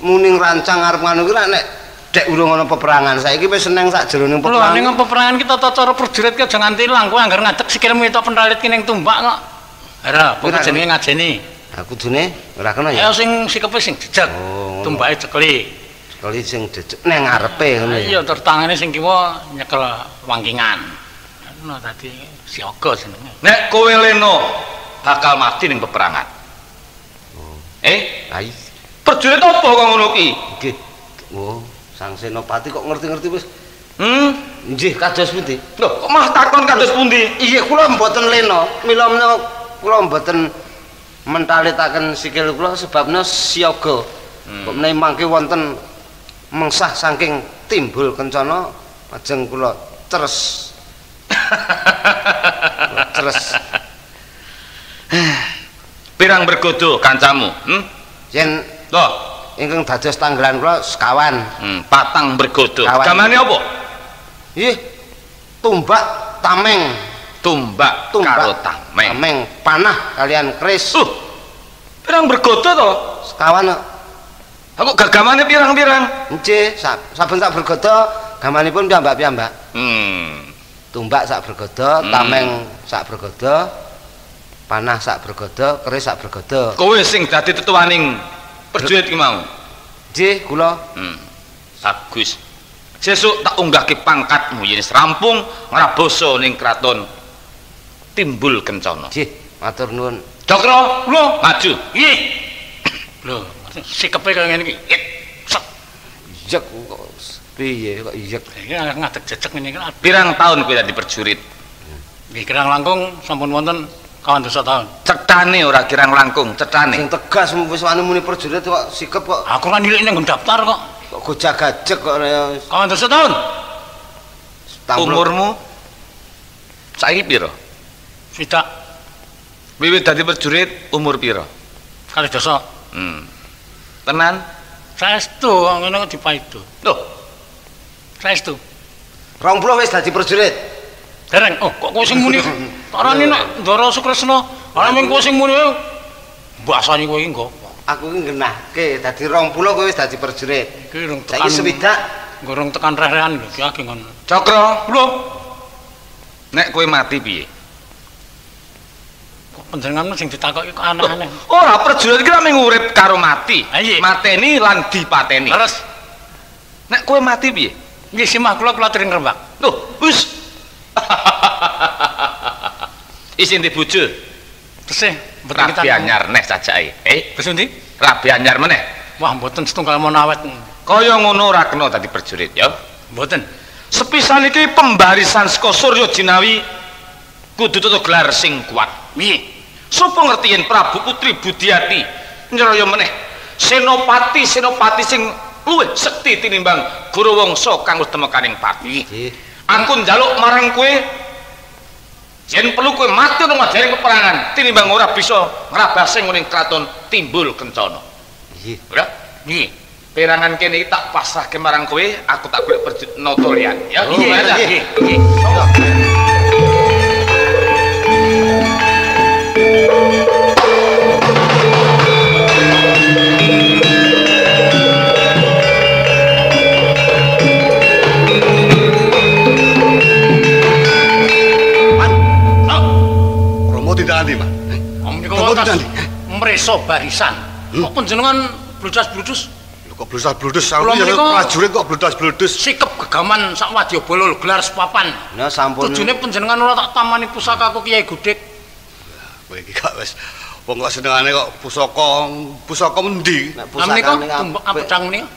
S1: muni ngrancang arep ngono kuwi nek dek urung ana peperangan. Saiki wis seneng sak jroning peperangan.
S7: Lho ning peperangan ki tata cara prajurit ki aja nganti ilang. Kowe anggar ngadeg sikilmu itu pentralit ki ning tumbak kok. Ora, pokoke jenenge ngajeni.
S1: Ha kudune ora kena ya.
S7: Ya sing sikepe sing jejeg. Tumbake cekli.
S1: Cekli sing jejeg nang ngarepe ngono ya.
S7: Iya, tur tangane sing kiwa nyekel wangkingan. Ngono dadi siaga jenenge.
S4: Nek kowe leno bakal mati ning peperangan.
S1: Oh.
S4: Eh? Prajurit apa kok ngono ki?
S1: Nggih. Oh, Sang Senopati kok ngerti-ngerti wis. Nggih, kados pundi?
S4: Lho, kok malah takon kados pundi?
S1: Iya, kula mboten leno. Mila menawa kula mboten mentalitaken sikil kula sebabna siaga. Kok menawi mangke wonten mengsah saking Timbul Kencana pajeng kula terus. Terus.
S8: Pirang bergodo kancamu?
S1: Yen
S8: lho
S1: ingkang dados tanggalan kula sekawan.
S8: Patang bergodo. Gamane apa?
S1: Nggih. Tumbak tameng.
S8: Tumbak karo tameng.
S1: Tameng panah kalian keris.
S8: Pirang bergodo to?
S1: Sekawan.
S8: Aku gagamane pirang-pirang?
S1: Nggih, saben sak bergodo gamanipun piyambak-piyambak. Tumbak sak bergodo, tameng sak bergodo, panah sak bergodo, keris sak bergodo.
S8: Kowe sing dadi tetuaning prajurit ki mau?
S1: Nggih, kula.
S8: Bagus. Sesuk tak unggahke pangkatmu yen wis rampung ngrabasa ning kraton Timbul Kencana.
S1: Nggih, matur nuwun.
S8: Cakra, kula maju.
S7: Nggih. Lho, sikepe kaya ngene iki. Sek.
S1: Yek kok piye kok yek.
S7: Iki ngadeg jejeg ngene iki.
S8: Pirang taun kowe dadi prajurit?
S7: Nggih, kirang langkung sampun wonten 12 tahun.
S8: Cetane ora kirang langkung, cetane.
S1: Sing tegas wis wani muni prajurit kok sikep kok.
S7: Aku kan nilik ning nggon daftar kok.
S1: Kok gojag-gajeg kok kaya
S7: 12 tahun.
S8: Umurmu saiki pira?
S7: Swidak.
S8: Wiwit dadi prajurit umur pira?
S7: 12.
S8: Tenan?
S7: Saestu ngono kok dipaido.
S8: Lho.
S7: Saestu.
S1: 20 wis dadi prajurit.
S7: Dereng. Oh, kok kowe sing muni? Tarane nek Ndara Sukresna, ora mung kowe sing muni. Mbasani kowe iki nggo.
S1: Aku iki nggenahke dadi 20 kowe wis dadi prajurit.
S7: Iki rung tekan.
S1: Saiki swidak
S7: ngorong tekan reh-rehan lho iki lagi ngono.
S8: Cakra,
S7: lho.
S8: Nek kowe mati piye?
S7: Kok panjenenganmu sing ditakoki kok aneh-aneh.
S8: Ora, prajurit iki mung urip karo mati. Mateni lan dipateni.
S7: Terus
S8: nek kowe mati piye?
S7: Nggih simah kula kula tring rembak.
S8: Lho, wis. Isin di bojo.
S7: Tesih mboten
S8: kita. Rabi anyar neh cacake.
S7: Terus endi?
S8: Rabi anyar meneh.
S7: Wah, mboten setunggal mon awet.
S8: Kaya ngono ora kena dadi prajurit ya.
S7: Mboten.
S8: Sepisan iki pembarisan saka Surya Jinawi kudu tata gelar sing kuat.
S7: Piye?
S8: Sapa ngerti yen Prabu Putri Budiati nyraya meneh senopati-senopati sing luwih sekti tinimbang Guruwangsa kang wis temekaning pati. Aku njaluk marang kowe yen perlu kowe mati nang wajaring peperangan tinimbang ora bisa ngrabase ning kraton Timbul Kencana.
S1: Nggih.
S8: Ora? Nggih. Perangan kene iki tak pasrahke marang kowe, aku tak golek perjut nata liyan ya.
S7: Nggih. Nggih. Mreso barisan. Kok panjenengan bludas-bludus?
S9: Lho kok bludas-bludus? Aku ya prajurit kok bludas-bludus.
S7: Sikep gegaman sak wadyabala gelar sepapan.
S1: Nah sampun.
S7: Tujune panjenengan ora tak tamani pusakaku Kyai Godhek.
S9: Kowe iki kok wis wong kok senengane kok pusaka, pusaka mendi?
S1: Nek pusakane
S7: tumbak pedang menika.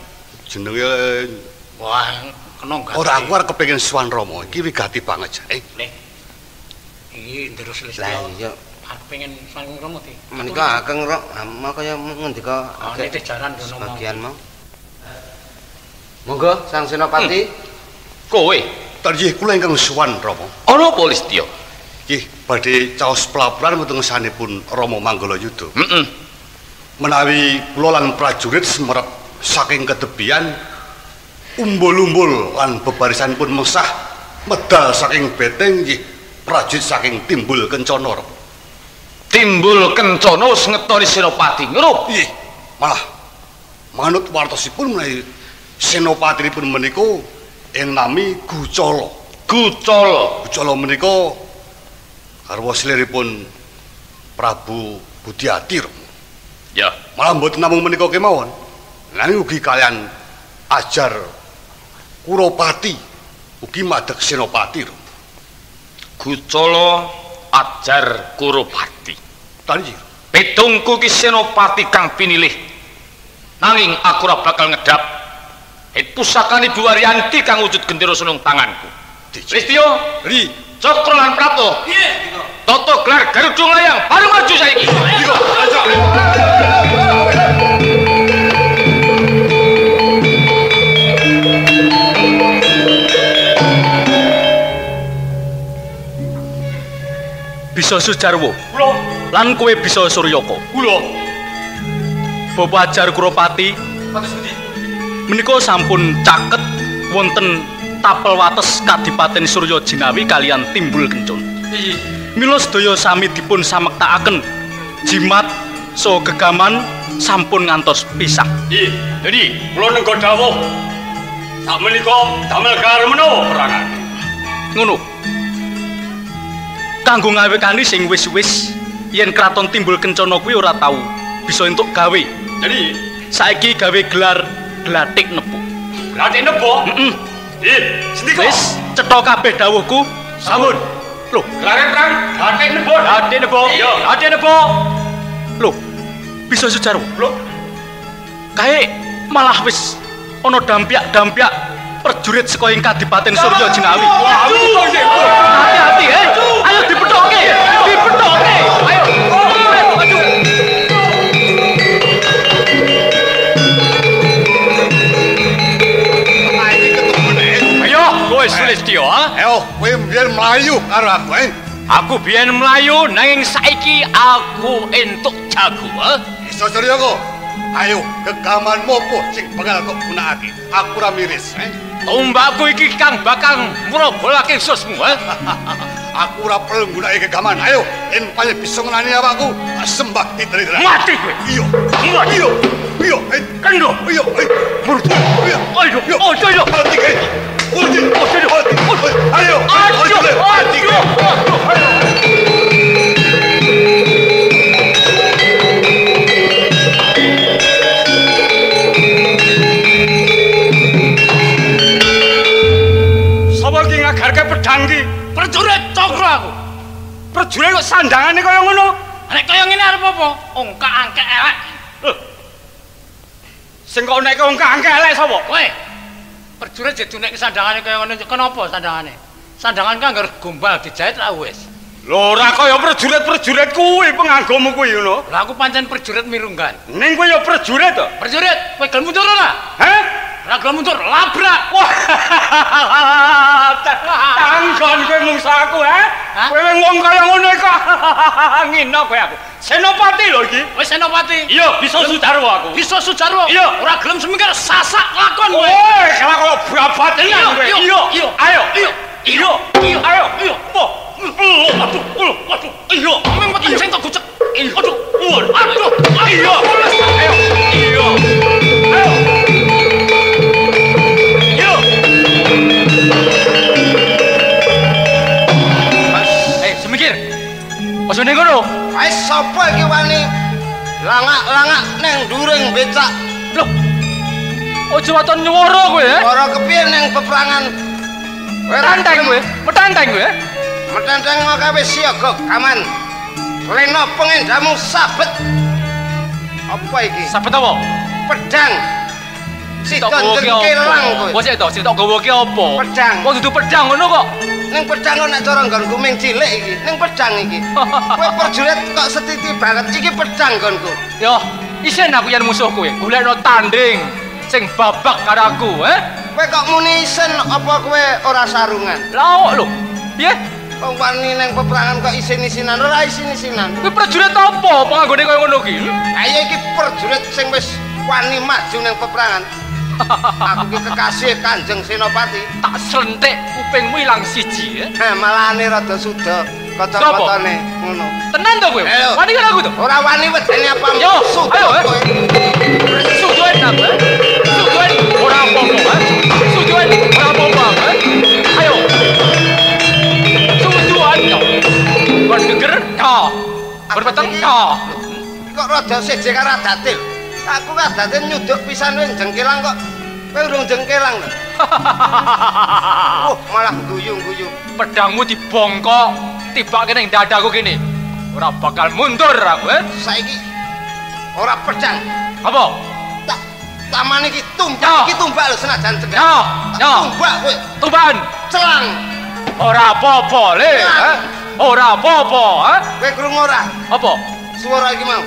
S9: Jenenge
S7: wah kena gati.
S9: Ora aku arep kepengin sowan Rama, iki wigati banget.
S7: Iki ndero Listyo.
S1: Lah iya.
S7: Aku pengen sang Rama ti.
S1: Menika ageng Rama kaya ngendika
S7: agek jaran dono mau.
S1: Bagian mau. Monggo Sang Senopati.
S8: Kowe
S9: Nggih kula ingkang sowan Rama.
S8: Ana apa Listyo?
S9: Nggih badhe caos pelaporan wonten ngesanipun Rama Manggalayuda.
S8: Heeh.
S9: Menawi kula lan prajurit semerep saking ketebian umbul-umbul lan bebarisanipun mesah medal saking beteng nggih prajurit saking Timbul Kencana.
S8: Timbul Kencana wis ngetoni senopati ngono.
S9: Nggih, malah manut wartosipun menawi senopatinipun menika ing nami Gucala.
S8: Gucala.
S9: Gucala menika garwa seliripun Prabu Budiati.
S8: Ya,
S9: malah mboten namung menika kemawon. Nanging ugi kalian ajar Kuropati ugi madeg senopati.
S8: Gucala ajar Kuropati.
S9: Tanji.
S8: Petungku ki senopati kang pinilih. Nanging aku ora bakal ngedap. Pusakane Ibu Waryanti kang wujud gendera sunung tanganku. Listyo,
S9: ri,
S8: Cakra lan Prapto.
S7: Nggih.
S8: Tata gelar Garuda Layang bareng maju saiki. Bisa Sujarwo.
S4: Kula. Lan kowe bisa Suryaka.
S6: Kula.
S4: Bapak Ajar Kuropati menika sampun caket wonten tapel wates Kadipaten Surya Jinawi kalian Timbul Kencana. Mila sedaya sami dipun samektakaken jimat saha gegaman sampun ngantos pisah.
S6: Nggih, dadi kula nengga dawuh sakmenika damel gelar menawa perangan.
S4: Ngono. Kanggo ngawekani sing wis-wis yen kraton Timbul Kencana kuwi ora tau bisa entuk gawe.
S6: Jadi
S4: saiki gawe gelar Glathik Nebo.
S6: Glathik Nebo?
S4: Heeh.
S6: Nggih, sendika.
S4: Wis cetha kabeh dawuhku.
S6: Sampun.
S4: Lho,
S6: gelare perang Glathik Nebo. Glathik Nebo. Iya, Glathik Nebo.
S4: Lho, bisa Sujarwo.
S6: Lho.
S4: Kae malah wis ana dampyak-dampyak prajurit saka ing Kadipaten Surya Jinawi. Hati-hati, ayo dipethokke. Dipethokke. Ayo. Maju.
S6: Kowe Sulistyo, ha?
S9: Ayo, kowe biyen mlayu karo aku, eh?
S6: Aku biyen mlayu nanging saiki aku entuk jago, ha?
S9: Iso Suryaka. Ayo, gegamanmu apa sing bakal kok gunakake? Aku ora miris, eh?
S6: Tombakku iki kang bakal mrobolake ususmu, ha?
S9: Aku ora perlu nggunakake gegaman. Ayo, yen pancen bisa ngenani awakku, sembah diteri.
S6: Mati kowe.
S9: Iya. Iya. Iya,
S6: Kendo.
S9: Iya, Iya.
S6: Ayo, ayo.
S9: Mati kowe. Ayo, ayo, ayo.
S6: Sapa iki ngagarke pedhang iki?
S7: Prajurit cokro aku.
S6: Prajurit kok sandangane kaya ngono?
S7: Nek kaya ngene arep apa? Ongkak-angkek elek.
S6: Lho. Sing kok nek ongkak-angkek elek sapa?
S7: Kowe. Prajurit jedunek sandangane kaya ngono kenapa sandangane? Sandangan kan ngger gombal dijahit lah wis.
S6: Lho ora kaya prajurit-prajurit kuwi penganggomu kuwi ngono.
S7: Lah aku pancen prajurit mirunggan.
S6: Ning kowe ya prajurit to?
S7: Prajurit, kowe gelem mundur ora?
S6: Hah?
S7: Ora gelem mundur, labrak.
S6: Wah. Tanggon kowe mungsa aku, ha? Kowe wong kaya ngono kok. Ngino kowe aku. Senopati lho iki.
S7: Wis Senopati.
S6: Iya, bisa Sujarwo aku.
S7: Bisa Sujarwo.
S6: Iya,
S7: ora gelem semingkir sasak lakon kowe.
S6: Woi, salah kaya babat tenan kowe. Iya,
S7: iya.
S6: Ayo.
S7: Iya.
S6: Iya.
S7: Iya.
S6: Ayo.
S7: Iya.
S6: Wah. Aduh, aduh. Iya.
S7: Meng weteng sing tok gucek.
S6: Aduh.
S7: Aduh.
S6: Iya. Ayo. Iya. Ayo. Iya.
S5: Semikir. Aja ning ngono.
S1: Wis sapa iki wani langak-langak neng dhuring becak.
S5: Lho. Aja waton nyuwara kowe, eh?
S1: Nyuwara kepiye neng peperangan?
S5: Metanteng kowe, metanteng kowe.
S1: Metanteng kok wis siaga gaman. Lena pengendamu sabet. Apa iki?
S5: Sabet apa?
S1: Pedang. Sida jengkelang kowe.
S5: Wes to, sing tok gawa ki apa?
S1: Pedang.
S5: Wong dudu pedang ngono kok.
S1: Ning pedang kok nek cara nggonku ming cilik iki. Ning pedang iki. Kowe prajurit kok setiti banget. Iki pedang nggonku.
S5: Yo, isin aku yen musuh kowe. Golekno tanding sing babak karo aku, eh?
S1: Kowe kok muni isin apa kowe ora sarungan?
S5: Lah kok lho. Piye?
S1: Wong wani ning peperangan kok isin-isinan, ora isin-isinan.
S5: Kowe prajurit apa panganggone kaya ngono ki?
S1: Ha iya iki prajurit sing wis wani maju ning peperangan. Aku ki kekasih Kanjeng Senopati.
S5: Tak slentik kupingmu ilang siji, eh?
S1: Ha malahane rada suda kaca-kacane ngono.
S5: Tenan to kowe? Wani karo aku to?
S1: Ora wani wedeni apa
S5: suda kowe. Sudoen aku. Sudoen ora apa-apa, Sudoen ora apa-apa, Ayo. Sudoan to. Kon geger to. Berpeteng to.
S1: Kok rada seje karo adate. Aku adate nyuduk pisan wis jengkelang kok. Kowe urung jengkelang lho. Wah, malah guyu-guyu.
S5: Pedangmu dibongkok, tibake ning dadaku kene. Ora bakal mundur aku, eh.
S1: Saiki ora pedang.
S5: Apa?
S1: Tak taman iki tumbak, iki tumbak lho senajan cedhak.
S5: Yo, yo.
S1: Tumbak kowe.
S5: Tumbakan.
S1: Celang.
S5: Ora apa-apa, Le. Ora apa-apa, ha?
S1: Kowe krungu ora?
S5: Apa?
S1: Suara iki mau.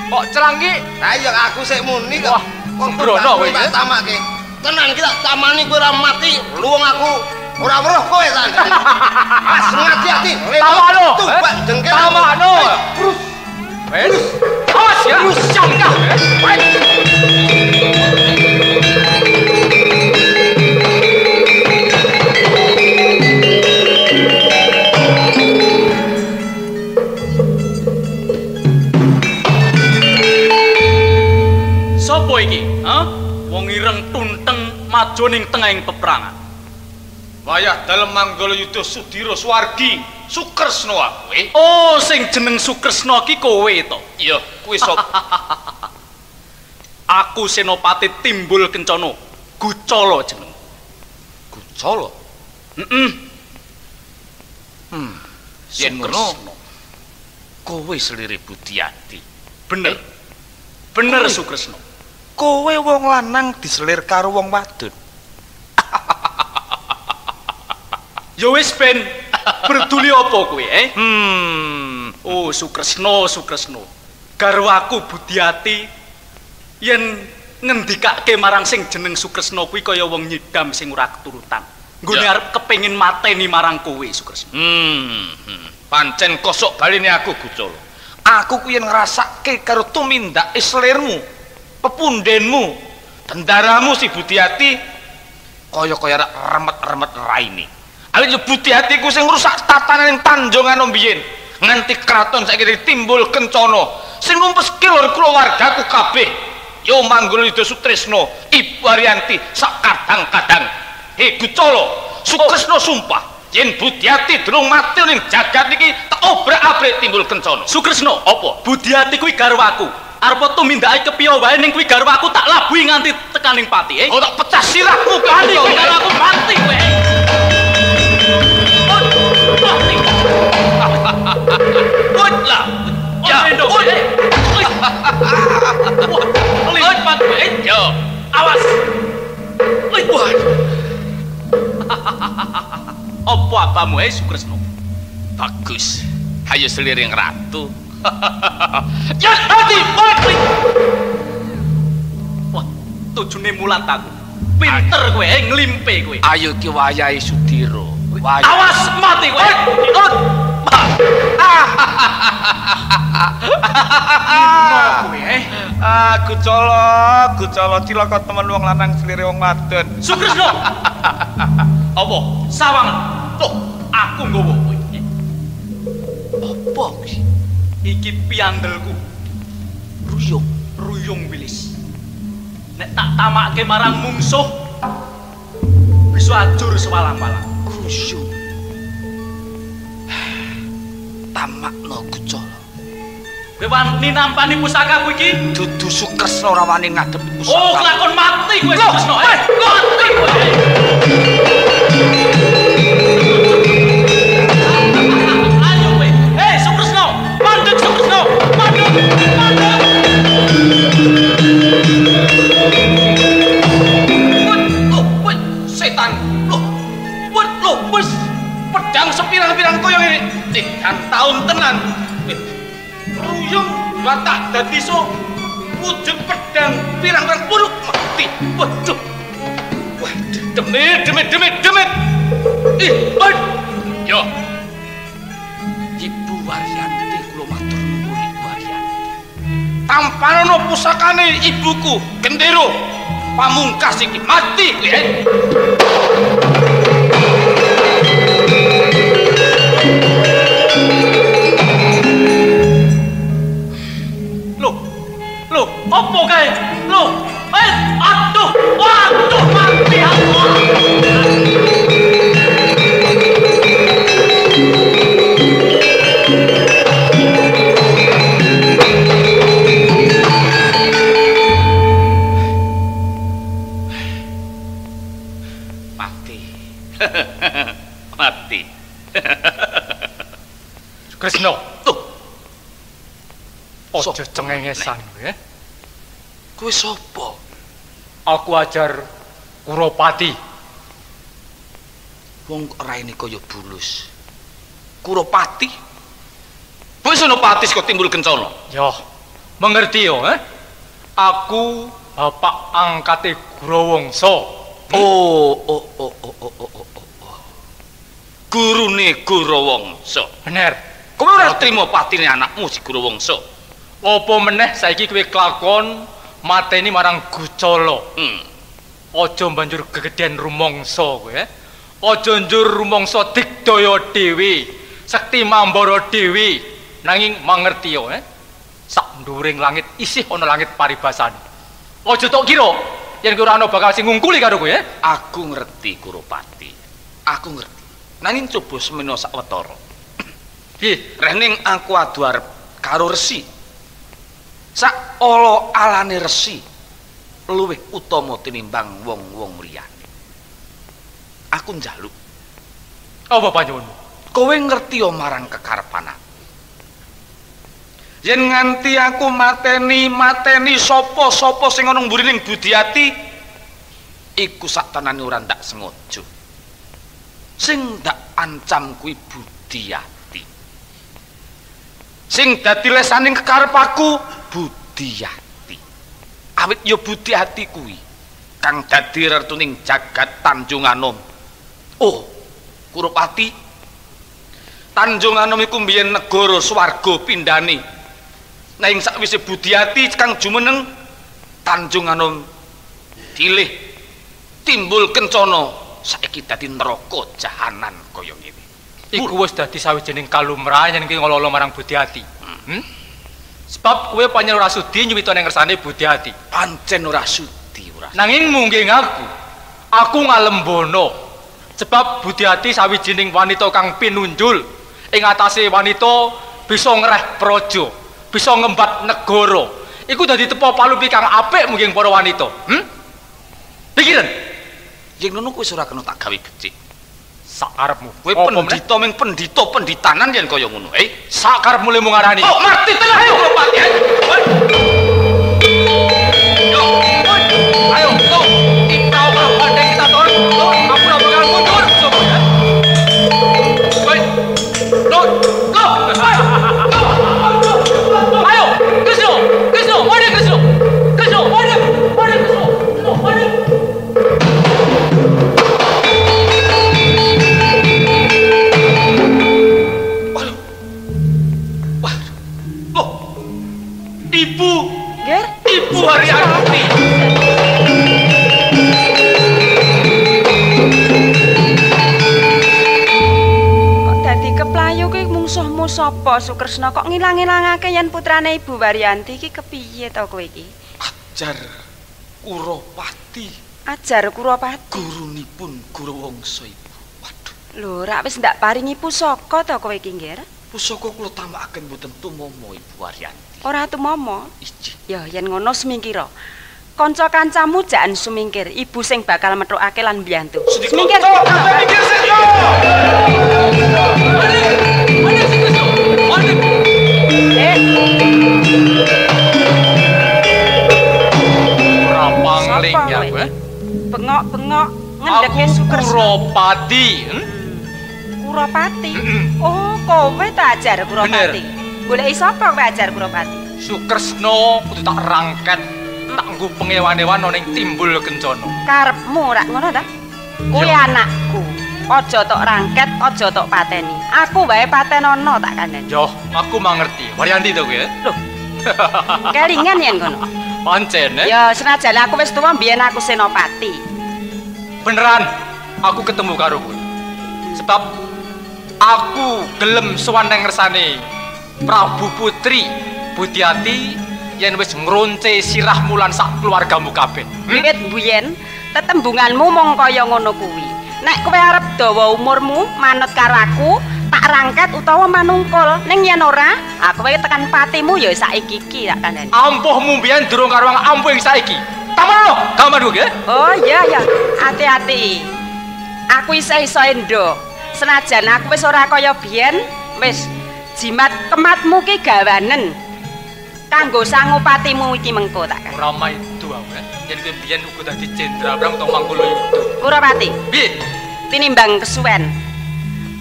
S5: Kok celang iki?
S1: Lah iya aku sik muni kok.
S5: Wah, sembrono kowe
S1: iki. Tak tamake. Tenan iki tak tamani kowe ora mati, luwung aku ora weruh kowe tak. Mas ngati-ati.
S5: Tamakno.
S1: Tumbak jengkel.
S5: Tamakno. Wes.
S8: Awas ya, jangkah.
S4: Sopo iki? Hah? Wong ireng tunteng maju ning tengahing peperangan.
S8: Wayah dalem Manggala Yudha Sudira Swargi Sukresna aku.
S4: Oh, sing jeneng Sukresna ki kowe to?
S8: Iya, kuwi sapa?
S4: Aku Senopati Timbul Kencana, Gucala jeneng.
S8: Gucala?
S4: Heeh.
S8: Yen ngono kowe selire Budiati.
S4: Bener. Bener Sukresna.
S8: Kowe wong lanang diselir karo wong wadon.
S4: Ya wis ben berduli apa kowe, eh? Oh, Sukresna, Sukresna. Garwaku Budiati yen ngendikake marang sing jeneng Sukresna kuwi kaya wong nyidam sing ora keturutan. Nggone arep kepengin mateni marang kowe, Sukresna.
S8: Pancen kosok baline aku, Gucala. Aku kuwi yen ngrasake karo tumindake selirmu, pepundenmu, bendaramu si Budiati kaya-kaya remet-remet raine. Awit yo Budiati ku sing ngrusak tatanan ing Tanjungan mbiyen. Nganti kraton saiki Timbul Kencana sing numpeske lor kulawargaku kabeh. Yo Manggala Yudha Sutresna, Ibu Haryanti sak kadang-kadang. He Gucala, Sukresna sumpah yen Budiati durung mati ning jagat iki tak obrak-abrik Timbul Kencana.
S4: Sukresna,
S8: apa?
S4: Budiati kuwi garwaku. Arep tumindake kepiye wae ning kuwi garwaku tak labuhi nganti tekaning pati, eh.
S8: Oh, tak pecah sirahmu
S4: kali karo aku mati kowe. Mati.
S8: Wut lah. Ya.
S4: Wut. Wah, lipat kowe.
S8: Yo.
S4: Awas. Wah. Apa apamu Sukresna?
S8: Bagus. Hayo seliring ratu. Ya mati, mati.
S4: Wah, tujune mulat aku. Pinter kowe, nglimpe kowe.
S8: Ayo ki wayahe Sudira.
S4: Awas mati kowe. Kowe.
S8: Ah, Gucala, Gucala cilaka temen wong lanang slire wong wadon.
S4: Sukresna.
S8: Apa?
S4: Sawang. Tuh, aku nggawa kowe.
S8: Apa kuwi?
S4: Iki piandelku.
S8: Ruyung,
S4: ruyung wilis. Nek tak tamake marang mungsuh bisa ajur sewalang-walang.
S8: Ruyung. Tamakno Gucala.
S4: Kowe wani nampani pusakaku iki?
S8: Dudu Sukresna ora wani ngadepi pusaka.
S4: Oh, kelakon mati kowe Sukresna. Mati kowe. Ayo kowe. Sukresna, mandek Sukresna, mandek, mandek.
S8: Wut, wut, setan. Loh, wut, loh, wis pedang sepirang-pirang koyo ngene. 3 tahun tenan. Ruyung batak dadi so wujud pedang pirang-pirang buruk mati. Waduh. Waduh, demit, demit, demit, demit. Ih, wut. Yo. Ibu Waryanti kula matur nuwun Ibu Waryanti. Tampanono pusakane ibuku Gendero pamungkas iki mati kowe.
S4: Loh, loh, opo kae? Loh, aduh, aduh mati aku.
S8: Mati. Mati.
S5: Kresna.
S8: Tuh.
S5: Aja cengengesan kowe.
S8: Kowe sapa?
S5: Aku ajar Kuropati.
S8: Wong raine kaya bulus. Kuropati? Kowe Senopati saka Timbul Kencana.
S5: Yo. Mengerti yo, eh? Aku bapak angkate Gurawangsa.
S8: Oh, oh, oh, oh, oh, oh, oh, oh. Gurune Gurawangsa.
S5: Bener.
S8: Kowe ora trimo patine anakmu si Gurawangsa.
S5: Apa meneh saiki kowe kelakon mateni marang Gucala. Aja banjur gegeden rumangsa kowe. Aja njur rumangsa digdaya dhewe, sekti mambara dhewe, nanging mangerti yo, sak nduring langit isih ana langit paribasane. Aja tok kira yen kowe ora ana bakal sing ngungkuli karo kowe.
S8: Aku ngerti Kuropati. Aku ngerti. Nanging coba semena sawetara. Piye? Rening aku adu arep karo resi. Sak ala alane resi luwih utama tinimbang wong-wong liyane. Aku njaluk.
S5: Apa panjenenganmu?
S8: Kowe ngerti ya marang kekarepan aku. Yen nganti aku mateni sapa-sapa sing ana mburining Budiati iku sak tenane ora ndak sengaja. Sing ndak ancam kuwi Budiati. Sing dadi lesaning kekarep aku Budiati. Awit ya Budiati kuwi kang dadi rertuning jagat Tanjung Anom. Oh, Kuropati, Tanjung Anom iku mbiyen negara swarga pindhane. Nanging sakwise Budiati kang jumeneng Tanjung Anom dilih timbul kencana saiki dadi neraka jahanan kaya ngene.
S5: Iku wis dadi sawijining kalumrahan yen kowe ngolo-olo marang Budiati. Sebab kowe pancen ora sudi nyuwita ning ngersane Budiati.
S8: Pancen ora sudi ora.
S5: Nanging mungkin aku ngalembono. Sebab Budiati sawijining wanita kang pinunjul ing atase wanita bisa ngereh praja, bisa ngembat negara. Iku dadi tepa palupi kang apik mungkin para wanita. Pikiran.
S8: Yen ngono kowe ora kena tak gawe becik.
S5: Sakarepmu.
S8: Kowe pendhita ming pendhita pendhitanan yen kaya ngono.
S5: Sakarepmu lemu ngarani.
S8: Oh, mati tenan ayo Kuropati.
S5: Yo, ayo, go. Kita ora pandai kita turun. Aku ora bakal mundur, coba ya. Woi. Go. Go. Ayo, Krisno, Krisno, mari Krisno. Krisno, mari. Mari Krisno. Krisno, mari.
S8: Ibu, Ibu Haryanti.
S3: Kok dadi keplayu kuwi mungsuhmu sapa Sukresna? Kok ngilang-ilangake yen putrane Ibu Waryanti iki kepiye to kowe iki?
S8: Ajar Kuropati.
S3: Ajar Kuropati.
S8: Gurunipun Guruwangsa Ibu. Waduh.
S3: Lho, rak wis ndak paringi pusaka to kowe iki, Nggir?
S8: Pusaka kula tambakaken mboten tumomo Ibu Waryanti.
S3: Ora tumomo?
S8: Ijih.
S3: Ya yen ngono sumingkira. Kanca kancamu jaan sumingkir, ibu sing bakal methukake lan mbiyantu. Sumingkir.
S8: Sumingkir sik.
S5: Ora pangling ya kowe.
S3: Bengok-bengok ngendheke Sukresna.
S5: Kuropati.
S3: Kuropati? Oh, kowe ta ajar Kuropati. Goleki sapa kowe ajar Kuropati?
S5: Sukresna kudu tak rangket, tak nggo pengewan-ewan ana ning timbul kencana.
S3: Karepmu rak ngono ta? Kuwi anakku. Aja tok rangket, aja tok pateni. Aku wae patenono tak kandhani.
S5: Yo, aku mangerti. Waryanti to kowe?
S3: Lho. Kelingan yen ngono.
S5: Pancen, eh?
S3: Ya, senajan aku wis tuwa mbiyen aku senopati.
S5: Beneran aku ketemu karo kowe. Sebab aku gelem sowan nang ngersane Prabu Putri Budiati yen wis ngronce sirahmu lan sak keluargamu kabeh.
S3: Wiwit mbiyen tetembunganmu mung kaya ngono kuwi. Nek kowe arep dawa umurmu manut karo aku, tak rangket utawa manungkul. Ning yen ora, aku kowe tekan patimu ya saiki iki tak kandhani.
S5: Ampuhmu mbiyen durung karo ampuh ing saiki. Tamono, gamanku nggih.
S3: Oh iya ya, ati-ati. Aku isih iso endo. Senajan aku wis ora kaya biyen, wis jimat kematmu ki gawanen. Kanggo sangu patimu iki mengko tak kan.
S5: Ora maido aku. Yen kowe biyen uga dadi jenderal Bram utawa Mangkula Yuda.
S3: Kuropati.
S5: Piye?
S3: Tinimbang kesuwen.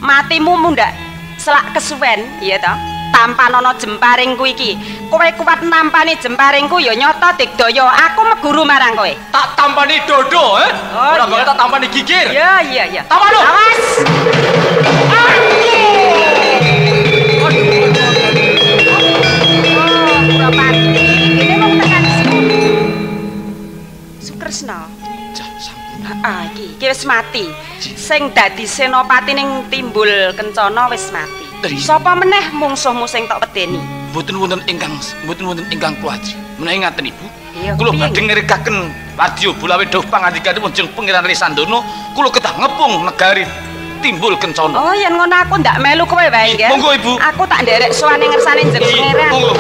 S3: Matimu mundhak selak kesuwen, iya toh? Tampanono jemparingku iki. Kowe kuat nampani jemparingku ya nyata digdaya. Aku meguru marang kowe.
S5: Tak tampani dodo, eh?
S3: Oh,
S5: ora bakal tak tampani gigir.
S3: Iya, iya, iya.
S5: Tampano.
S3: Awas. Aduh.
S10: iki wis mati. Sing dadi senopati ning Timbul Kencana wis mati. Sapa meneh mungsuhmu sing tok wedeni?
S8: Mboten wonten ingkang kula aji. Menawi ngaten Ibu, kula badhe ngrekaken wadya bulawe dawuh pangandikanipun Jeng Pangeran Lesandana, kula kedah ngepung negari Timbul Kencana.
S10: Oh, yen ngono aku ndak melu kowe wae nggih.
S8: Monggo Ibu.
S10: Aku tak nderek sowane ngersane Jeng Pangeran.
S8: Monggo.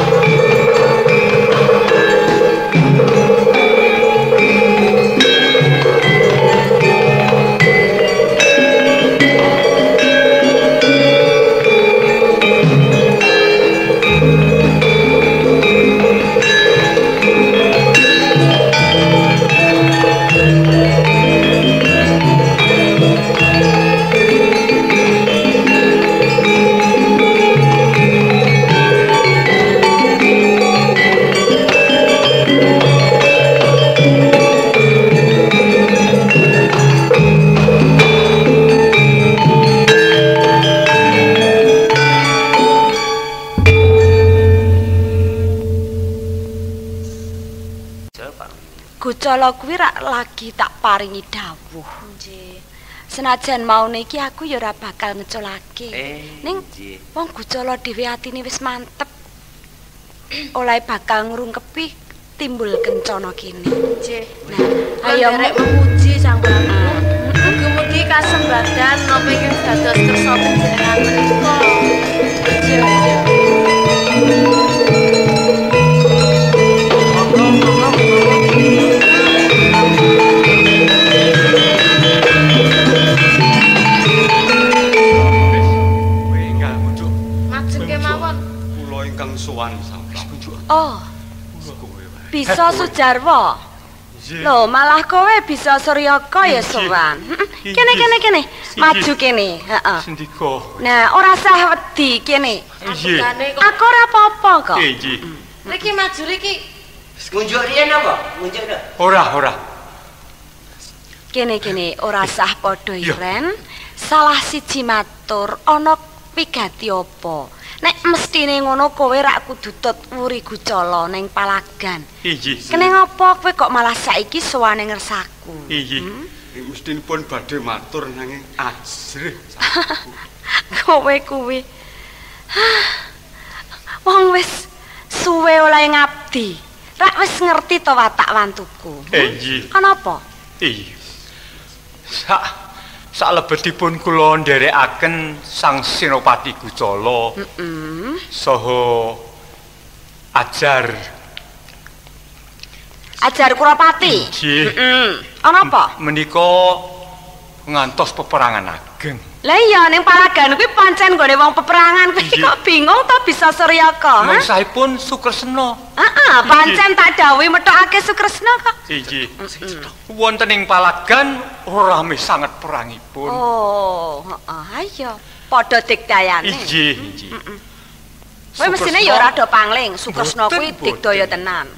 S3: Gucala kuwi rak lagi tak paringi dawuh. Nggih. Senajan maune iki aku ya ora bakal ngeculake. Ning wong Gucala dhewe atine wis mantep. Oleh bakal ngrungkepi Timbul Kencana kene.
S2: Nggih.
S3: Nah, ayo
S2: rek memuji Sang Prabu. Mugi-mugi kasembadan napa ingkang dados kersa panjenengan menika. Nggih.
S3: Oh, bisa Sujarwo. Lho, malah kowe bisa Suryaka ya sowan. Kene kene kene, maju kene, heeh. Nah, ora sah wedi kene. Aku ora apa-apa kok.
S2: Riki maju riki.
S1: Ngunjuk riyen apa? Ngunjuk ta?
S6: Ora, ora.
S3: Kene kene ora sah padha iren. Salah siji matur ana wigati apa? Nek mestine ngono kowe rak kudu tut wuri Gucala ning palagan.
S6: Inggih.
S3: Kene ngopo kowe kok malah saiki sowane ngersaku?
S6: Inggih. Mestinipun badhe matur nanging ajrih.
S3: Kowe kuwi. Wong wis suwe oleh ngabdi. Rak wis ngerti to watak wantuku.
S6: Inggih.
S3: Ana apa?
S6: Inggih. Salebetipun kula nderekaken Sang Senopati Gucala saha ajar
S3: Kurapati.
S6: Nggih.
S3: Ana apa?
S6: Menika ngantos peperangan ageng.
S3: Lah iya ning palagan kuwi pancen nggone wong peperangan kuwi kok bingung to bisa Suryaka.
S6: Mengsahipun Sukresna.
S3: Heeh, pancen tak dawuhi methokake Sukresna kok.
S6: Inggih. Wonten ing palagan rame sanget perangipun.
S3: Oh, heeh, ayo padha digdayane.
S6: Inggih, inggih.
S3: Kowe mesine ya ora do pangling, Sukresna kuwi digdaya tenan.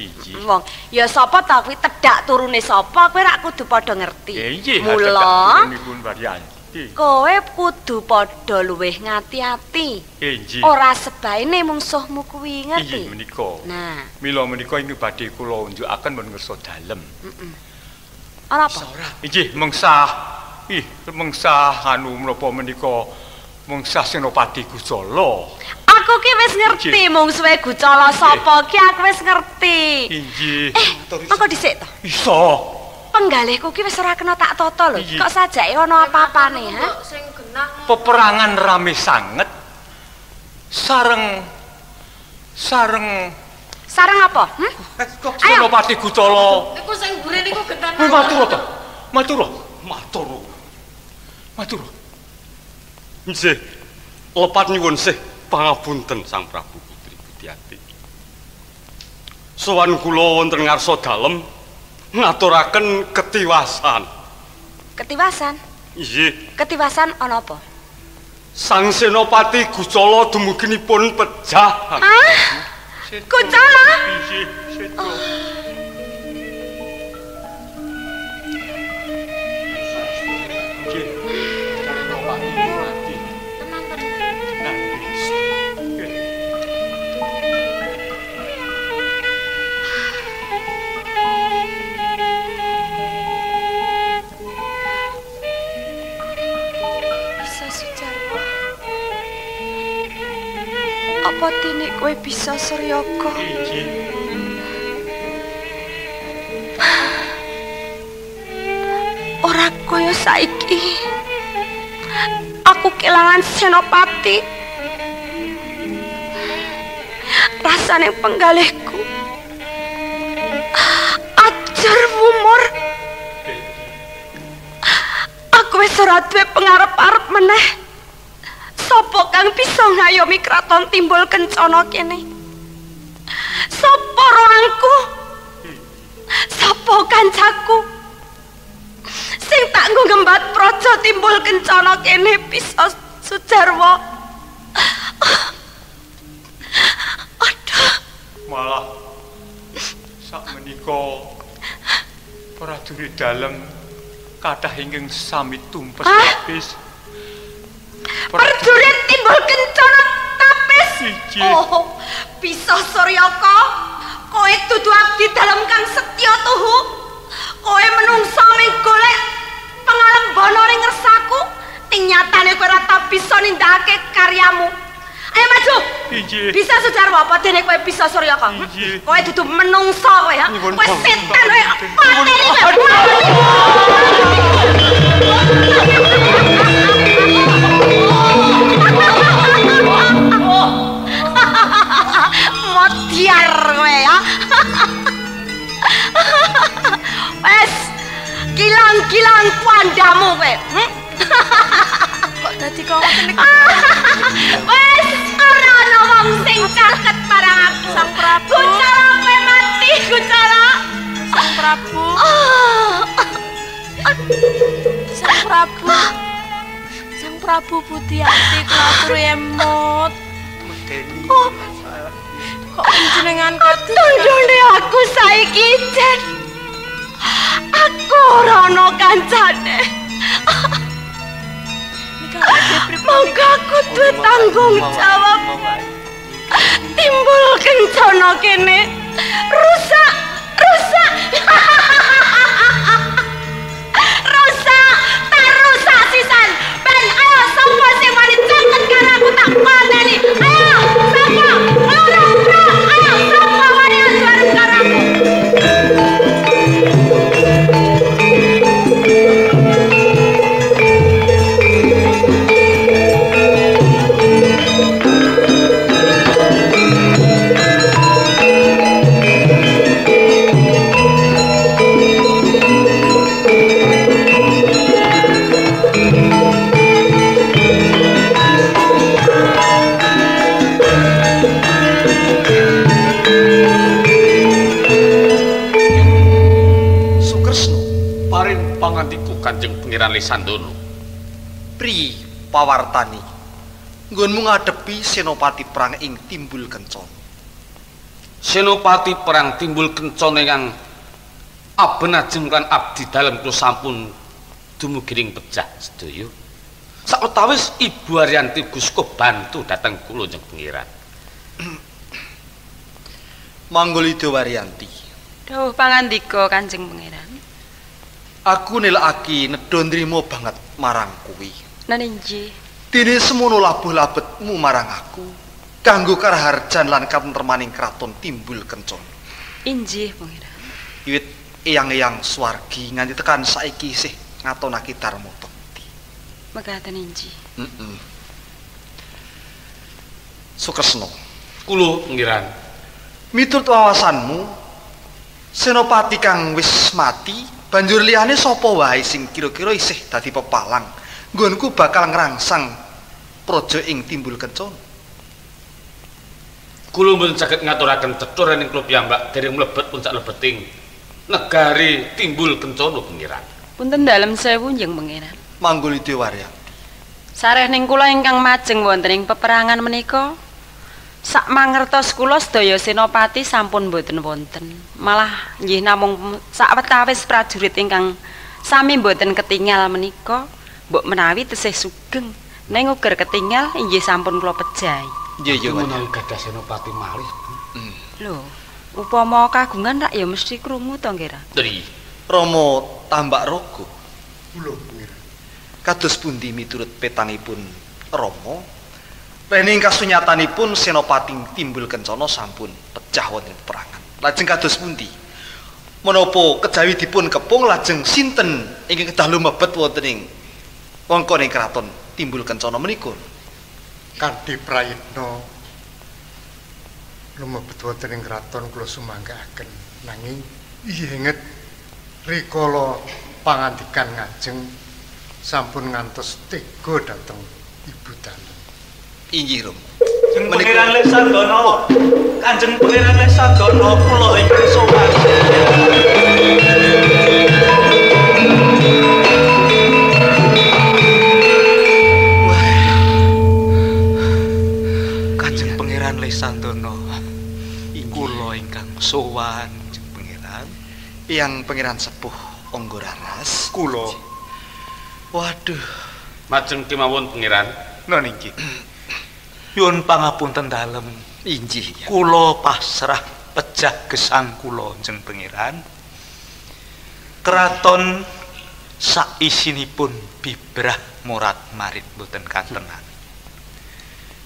S3: Wong ya sapa ta kuwi tedhak turune sapa kowe rak kudu padha ngerti. Mula kowe kudu padha luwih ngati-ati. Ora sebaene mungsuhmu kuwi ngerti.
S6: Inggih menika.
S3: Nah,
S6: mila menika ingkang badhe kula unjukaken pun ngersa dalem.
S3: Heeh. Ora apa?
S6: Inggih mengsah. Ih, mengsah anu menapa menika mengsah Senopati Gucala.
S3: Aku ki wis ngerti mungsuhe Gucala sapa ki aku wis ngerti.
S6: Inggih.
S3: Mengko dhisik to.
S6: Iso.
S3: Penggalihku ki wis ora kena tak tata lho. Kok sajake ana apa-apane, ha?
S6: Peperangan rame sanget. Sareng
S3: Sareng apa?
S6: Senopati Gucala.
S2: Niku sing mburi niku gentan.
S6: Matur to. Matur. Matur. Matur.
S9: Nggih. Lepat nyuwun sih pangapunten Sang Prabu Putri Budiati. Sowan kula wonten ngarsa dalem ngaturaken ketiwasan.
S3: Ketiwasan?
S9: Nggih.
S3: Ketiwasan ana apa?
S9: Sang Senopati Gucala dumuginipun pejah.
S3: Ah? Gucala?
S6: Nggih, sedo.
S3: Apa dene kowe bisa Suryaka? Ora kaya saiki. Aku kelangan senopati. Rasane penggalihku ajar wumur. Aku wis ora duwe pengarep-arep meneh. Sopo kang bisa ngayomi kraton Timbul Kencana kene? Sopo roangku? Sopo kancaku? Sing tak nggo ngembat praja Timbul Kencana kene bisa Sujarwo. Aduh.
S6: Malah sak menika prajurit dalem kathah ingkang sami tumpes tapis.
S3: Prajurit Timbul Kencana tapis. Oh, bisa Suryaka, kowe dudu abdi dalem kang setya tuhu. Kowe menungsa ming golek pangalembana ning ngersaku, ning nyatane kowe ora ta bisa nindakake karyamu. Ayo maju. Bisa Sujarwo, apa dene kowe bisa Suryaka? Kowe dudu menungsa kowe ya. Kowe setan kowe. Pateni kowe. Modiar kowe ya. Wes, gilang-gilang kuandamu kowe.
S2: Kok dadi kok ngoten iki?
S3: Wes, ora ana wong sing caket marang aku.
S2: Sang Prabu.
S3: Gucala kowe mati, Gucala.
S2: Sang Prabu. Sang Prabu. Sang Prabu Budiati kula atur emot.
S6: Medeni.
S2: Kok panjenengan kados
S3: tandone aku saiki jen. Aku ora ana kancane. Monggo aku duwe tanggung jawab. Timbul Kencana kene rusak, rusak. Rusak, tak rusak sisan. Ben ayo sapa sing wani caket karo aku tak pateni. Ayo sapa? Ora, ora. Ayo sapa wani adu karo aku?
S8: Kanjeng Pangeran Lisandono.
S11: Pri pawartani nggonmu ngadepi senopati perang ing Timbul Kencana.
S8: Senopati perang Timbul Kencana ingkang abenajeng lan abdi dalem kula sampun dumugi ing pejah sedaya. Sawetawis Ibu Aryanti Gusko bantu dhateng kula Kanjeng Pangeran.
S11: Manggolida Waryanti.
S10: Dawuh pangandika Kanjeng Pangeran.
S11: Aku nilakake nedha nrimo banget marang kowe.
S10: Nane nggih.
S11: Dene semono labuh labetmu marang aku kanggo karaharjan lan katentremaning kraton Timbul Kencana.
S10: Injih, Pangeran.
S11: Wiwit eyang-eyang swargi nganti tekan saiki isih ngatonake dharma bekti.
S10: Mekaten injih.
S11: Heeh. Sukresna.
S8: Kula Pangeran.
S11: Miturut wawasanmu, senopati kang wis mati banjur liyane sapa wae sing kira-kira isih dadi pepalang nggonku bakal ngrangsang praja ing Timbul Kencana.
S8: Kula mboten saged ngaturaken cetha ing kula piyambak dereng mlebet puncak lebeting negari Timbul Kencana Pangeran.
S10: Punten dalem sewu njeng Pangeran.
S11: Manggolida Waryanti.
S10: Sareh ning kula ingkang majeng wonten ing peperangan menika sak mangertos kula sedaya senopati sampun mboten wonten. Malah nggih namung sawetawis prajurit ingkang sami mboten ketingal menika mbok menawi tesih sugeng. Ning uger ketingal inggih sampun kula pejahi.
S11: Nggih ya
S8: menawi gadah senopati malih.
S10: Lho, upama kagungan rak ya mesti krungu to nggih ra?
S8: Tri.
S11: Rama Tambak Raga.
S9: Kula Pangeran.
S11: Kados pundi miturut petangipun Rama? Rening kasunyatanipun Senopati Timbul Kencana sampun pecah wonten peperangan. Lajeng kados pundi? Menapa kejawi dipun kepung lajeng sinten ingkang kedah lumebet wonten ing wewengkon ing kraton Timbul Kencana menika?
S12: Kanthi prayitna lumebet wonten ing kraton kula sumanggaaken, nanging inget rikala pangandikan ngajeng sampun ngantos tega dhateng ibu dalem.
S11: Inggih, Rum.
S4: Kanjeng Pangeran Lesandono. Kanjeng Pangeran Lesandono kula ingkang sowan. Kanjeng Pangeran Lesandono, kula ingkang sowan Kanjeng Pangeran.
S11: Yang Pangeran Sepuh Onggoraras
S4: kula.
S11: Waduh,
S8: majeng kemawon Pangeran.
S4: Noni nggih. Nyuwun pangapunten dalem.
S11: Inggih.
S4: Kula pasrah pejah gesang kula Kanjeng Pangeran. Kraton saisinipun bibrah morat marit boten kantenan.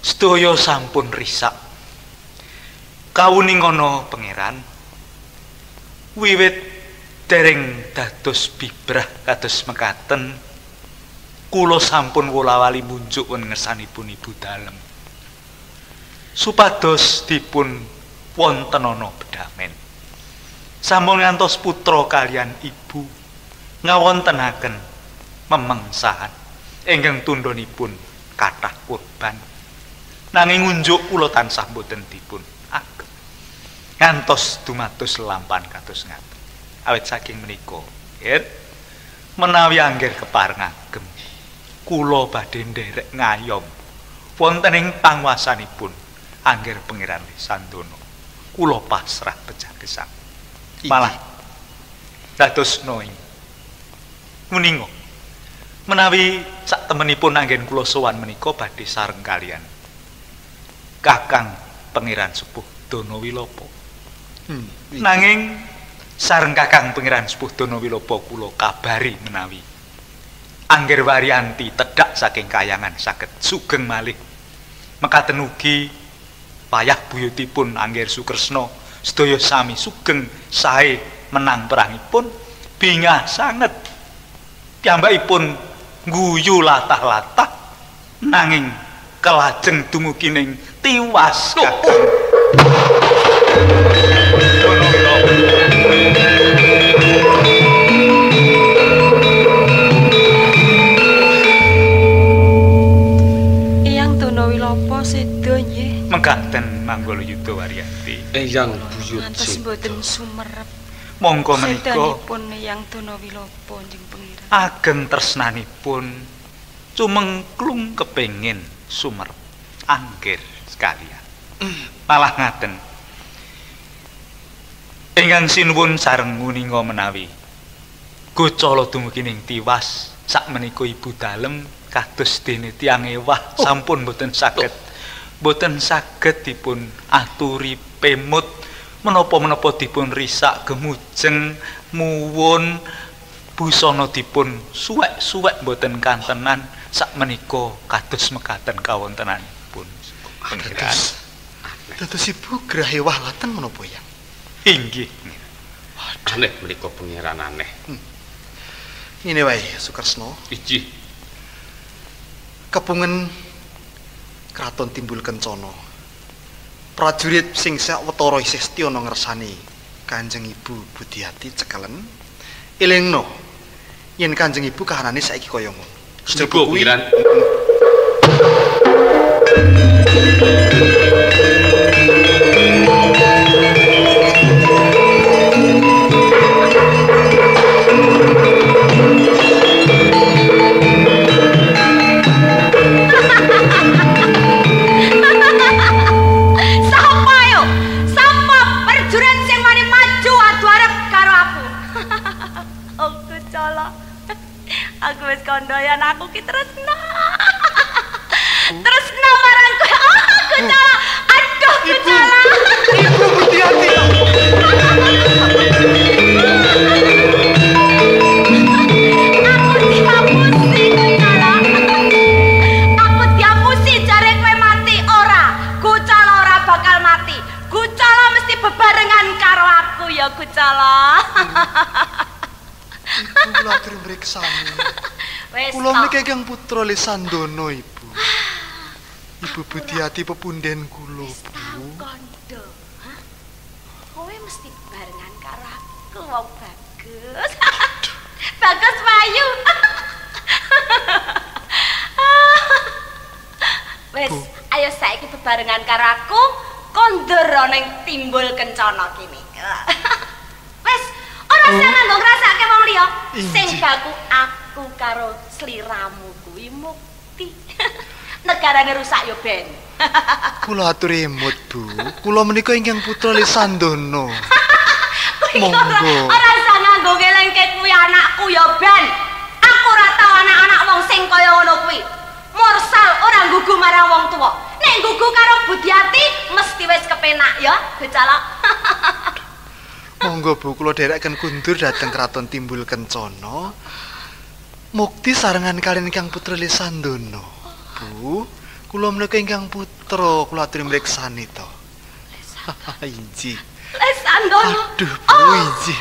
S4: Sedaya sampun risak. Kawuningana Pangeran, wiwit dereng dados bibrah kados mekaten, kula sampun wola-wali munjuk wonten ngersanipun ibu dalem supados dipun wontenana bedamen. Sampun ngantos putra kalian ibu ngawontenaken memengsahan ingkang tundhonipun kathah kurban. Nanging ngunjuk kula tansah boten dipun agem. Ngantos dumados lampan kados ngaten. Awit saking menika, menawi angger kepareng agem, kula badhe nderek ngayom wonten ing panguwasanipun angger Pangeran Lesandono. Kula pasrah pejah gesang. Malah dadosna ing muninga menawi sak temenipun anggen kula sowan menika badhe sareng kalian Kakang Pangeran Sepuh Donowilopo. Nanging sareng Kakang Pangeran Sepuh Donowilopo kula kabari menawi angger Waryanti tedhak saking kayangan saged sugeng malih. Mekaten ugi payah buyutipun angger Sukresna sedaya sami sugeng sae menang perangipun bingah sanget. Piyambakipun guyu latah-latah nanging kelajeng dumugi ning tiwas Kakang.
S10: Eyang Donowilopo seda nggih.
S4: Mekaten Manggala Yuda Waryanti.
S8: Eyang buyut
S10: ngantos mboten sumerep.
S4: Monggo menika
S10: sedanipun Eyang Donowilopo Kanjeng Pangeran.
S4: Ageng tresnanipun cumengklung kepengin sumerep angger sekalian. Malah ngaten. Ingkang sinuwun sareng nguninga menawi gocala dumugi ning tiwas sakmenika ibu dalem kados dene tiyang ewah sampun mboten saged. Mboten saged dipun aturi pemut menapa-menapa dipun risak gemujeng muwun busana dipun suwek-suwek mboten kantenan sakmenika kados mekaten kawontenanipun Pangeran.
S11: Dados ibu gerah ewah ngaten menapa ya?
S4: Inggih.
S8: Aneh menika Pangeran aneh.
S11: Ngene wae Sukresna.
S8: Inggih.
S11: Kepungen Kraton Timbul Kencana. Prajurit sing sawetara isih setya ngersani Kanjeng Ibu Budiati cekelen. Elingno yen Kanjeng Ibu kahanane saiki kaya ngono.
S8: Setuju Pangeran.
S3: Sapa yo? Sapa prajurit sing wani maju adu arep karo aku? Aku colo. Aku wis kandha yen aku ki tresna. Tresna marang kowe. Aku colo. Aduh, Kucala.
S11: Ibu Budiati.
S3: Aku dihapusi, Kucala. Aku dihapusi jare kowe mati.
S11: Ibu kula aturi mriksani.
S10: Wis.
S11: Kula menika ingkang putra Lesandono, Ibu. Ibu Budiati pepunden kula, Bu.
S10: Kondo. Hah? Kowe mesti barengan karo aku wong bagus. Bagus payu. Wis, ayo saiki bebarengan karo aku kondur ning Timbul Kencana kene. Wis, ora usah nganggo ngrasake wong liya. Sing baku aku karo sliramu kuwi mukti. Negarane rusak yo ben.
S11: Kula aturi emut, Bu. Kula menika ingkang putra Lesandono. Monggo.
S10: Ora usah nganggo ngelengke kuwi anakku yo ben. Aku ora tau anak-anak wong sing kaya ngono kuwi. Mursal ora nggugu marang wong tuwa. Nek nggugu karo Budiati mesti wis kepenak ya, gejala.
S11: Monggo Bu, kula dherekaken kundur dhateng Kraton Timbul Kencana. Mukti sarengan kaliyan ingkang putra Lesandono. Bu, kula menika ingkang putra, kula aturi mriksani to. Injih.
S10: Lesandono.
S11: Aduh, Bu, injih.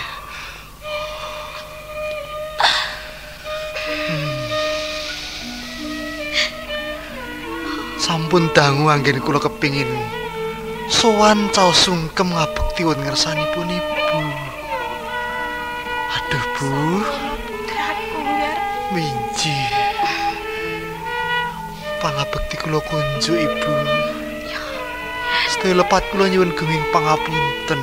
S11: Sampun dangu anggen kula kepingin sowan caos sungkem ngabekti wonten ngersanipun Ibu. Aduh, Bu. Minji. Pangabekti kula kunjuk Ibu. Sedaya lepat kula nyuwun gunging pangapunten.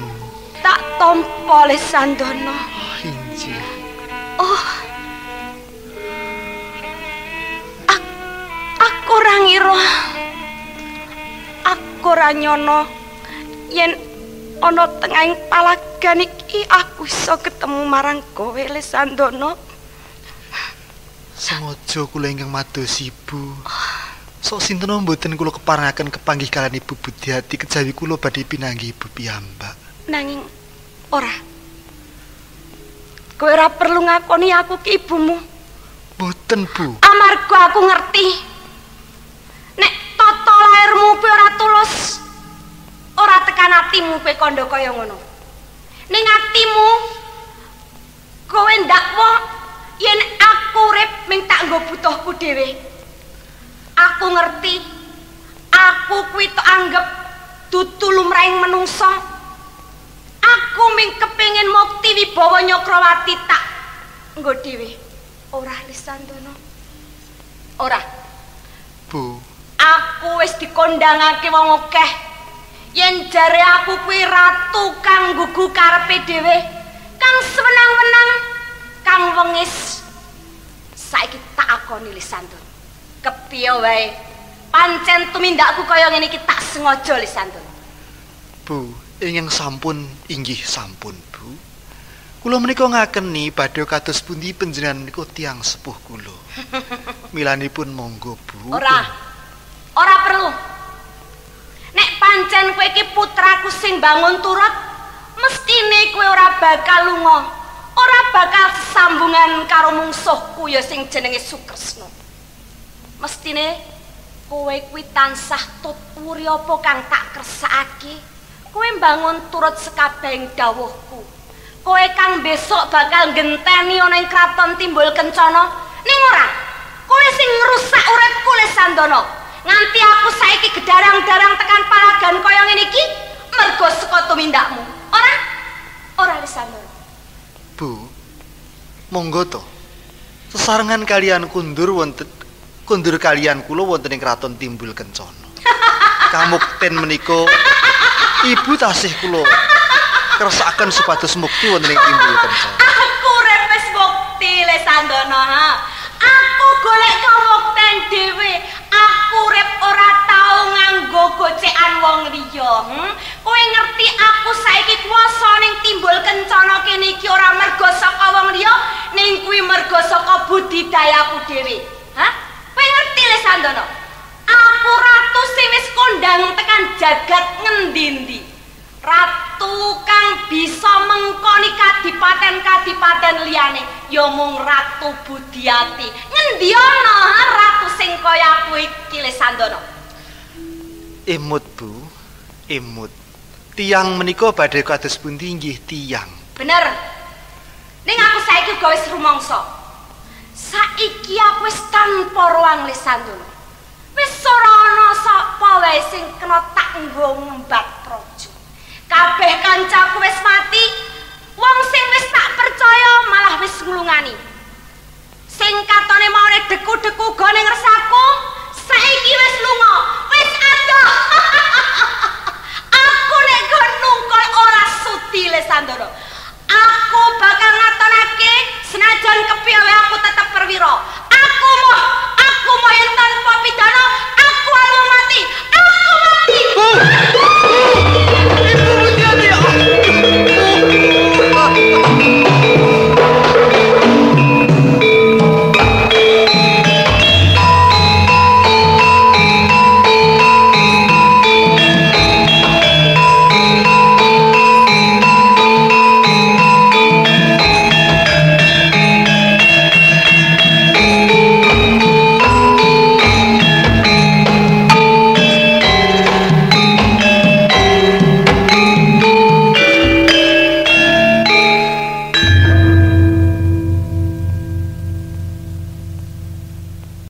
S3: Tak tampa Lesandono.
S11: Injih.
S3: Oh. Aku ora ngira. Aku ora nyono yen ana tengahing palagan iki aku iso ketemu marang kowe Lesandono.
S11: Sengaja kula ingkang madosi Ibu. Sok sinten mboten kula keparengaken kepanggih kaliyan Ibu Budiati kejawi kula badhe pinanggih Ibu piyambak.
S3: Nanging ora. Kowe ora perlu ngakoni aku ki ibumu.
S11: Mboten, Bu.
S3: Amarga aku ngerti. Nek tata lairmu kuwi ora tulus, ora tekan atimu kowe kandha kaya ngono. Ning atimu kowe ndakwa yen aku urip ming tak nggo butuhku dhewe. Aku ngerti aku kuwi tok anggep dudu lumrahing menungsa. Aku ming kepengin mukti wibawa Nyakrawati tak nggo dhewe. Ora Lesandono. Ora.
S11: Bu.
S10: Aku wis dikondangake wong akeh yen jare aku kuwi ratu kang nggugu karepe dhewe, kang sewenang-wenang, kang wengis. Saiki tak akoni Lesandono. Kepiye wae pancen tumindakku kaya ngene iki tak sengaja Lesandono.
S11: Bu, ingkang sampun inggih sampun, Bu. Kula menika ngakeni badhe kados pundi panjenengan menika tiyang sepuh kula. Milanipun monggo, Bu.
S10: Ora. Ora perlu. Nek pancen kowe iki putraku sing bangun turut, mestine kowe ora bakal lunga, ora bakal sesambungan karo mungsuhku ya sing jenenge Sukresna. Mestine kowe kuwi tansah tut wuri apa kang tak kersakake. Kowe mbangun turut sekabehing dawuhku. Kowe kang besok bakal ngenteni ana ing Kraton Timbul Kencana, ning ora. Kowe sing ngrusak uripku Lesandono. Nganti aku saiki gedarang-darang tekan palagan kaya ngene iki mergo saka tumindakmu. Ora? Ora Lesandono.
S11: Bu, monggo to. Sesarengan kalian kundur wonten kundur kalian kula wonten ing Kraton Timbul Kencana. Kamukten menika Ibu tasih kula kersakaken supados mukti wonten ing Timbul Kencana.
S10: Aku urip wis mukti Lesandono, ha. Aku golek kamukten dhewe. Aku urip ora tau nganggo gocekan wong liya. Kowe ngerti aku saiki kuwasa ning Timbul Kencana kene iki ora mergo saka wong liya, ning kuwi mergo saka budidayaku dhewe. Hah? Kowe ngerti Lesandono? Aku ratu sing wis kondang tekan jagat ngendi-endi. Ratu kang bisa mengkoni kadipaten-kadipaten liyane ya mung Ratu Budiati. Ngendi ana ratu sing kaya aku iki Lesandono?
S11: Emut, Bu. Emut. Tiyang menika badhe kados pundi inggih tiyang.
S10: Bener.
S3: uga wis rumangsa. Saiki aku wis tanpa ruang Lisandana. Wis ora ana sapa wae sing kena tak nggo ngembat praja. Kabeh kancaku wis mati, wong sing wis tak percaya malah wis nglungani. Sing katone maune deku-deku uga ning resaku, saiki wis lunga, wis adoh. Aku nek go nungkul ora sudi Lisandana. Aku bakal ngatonake senajan kepiye wae aku tetep perwira.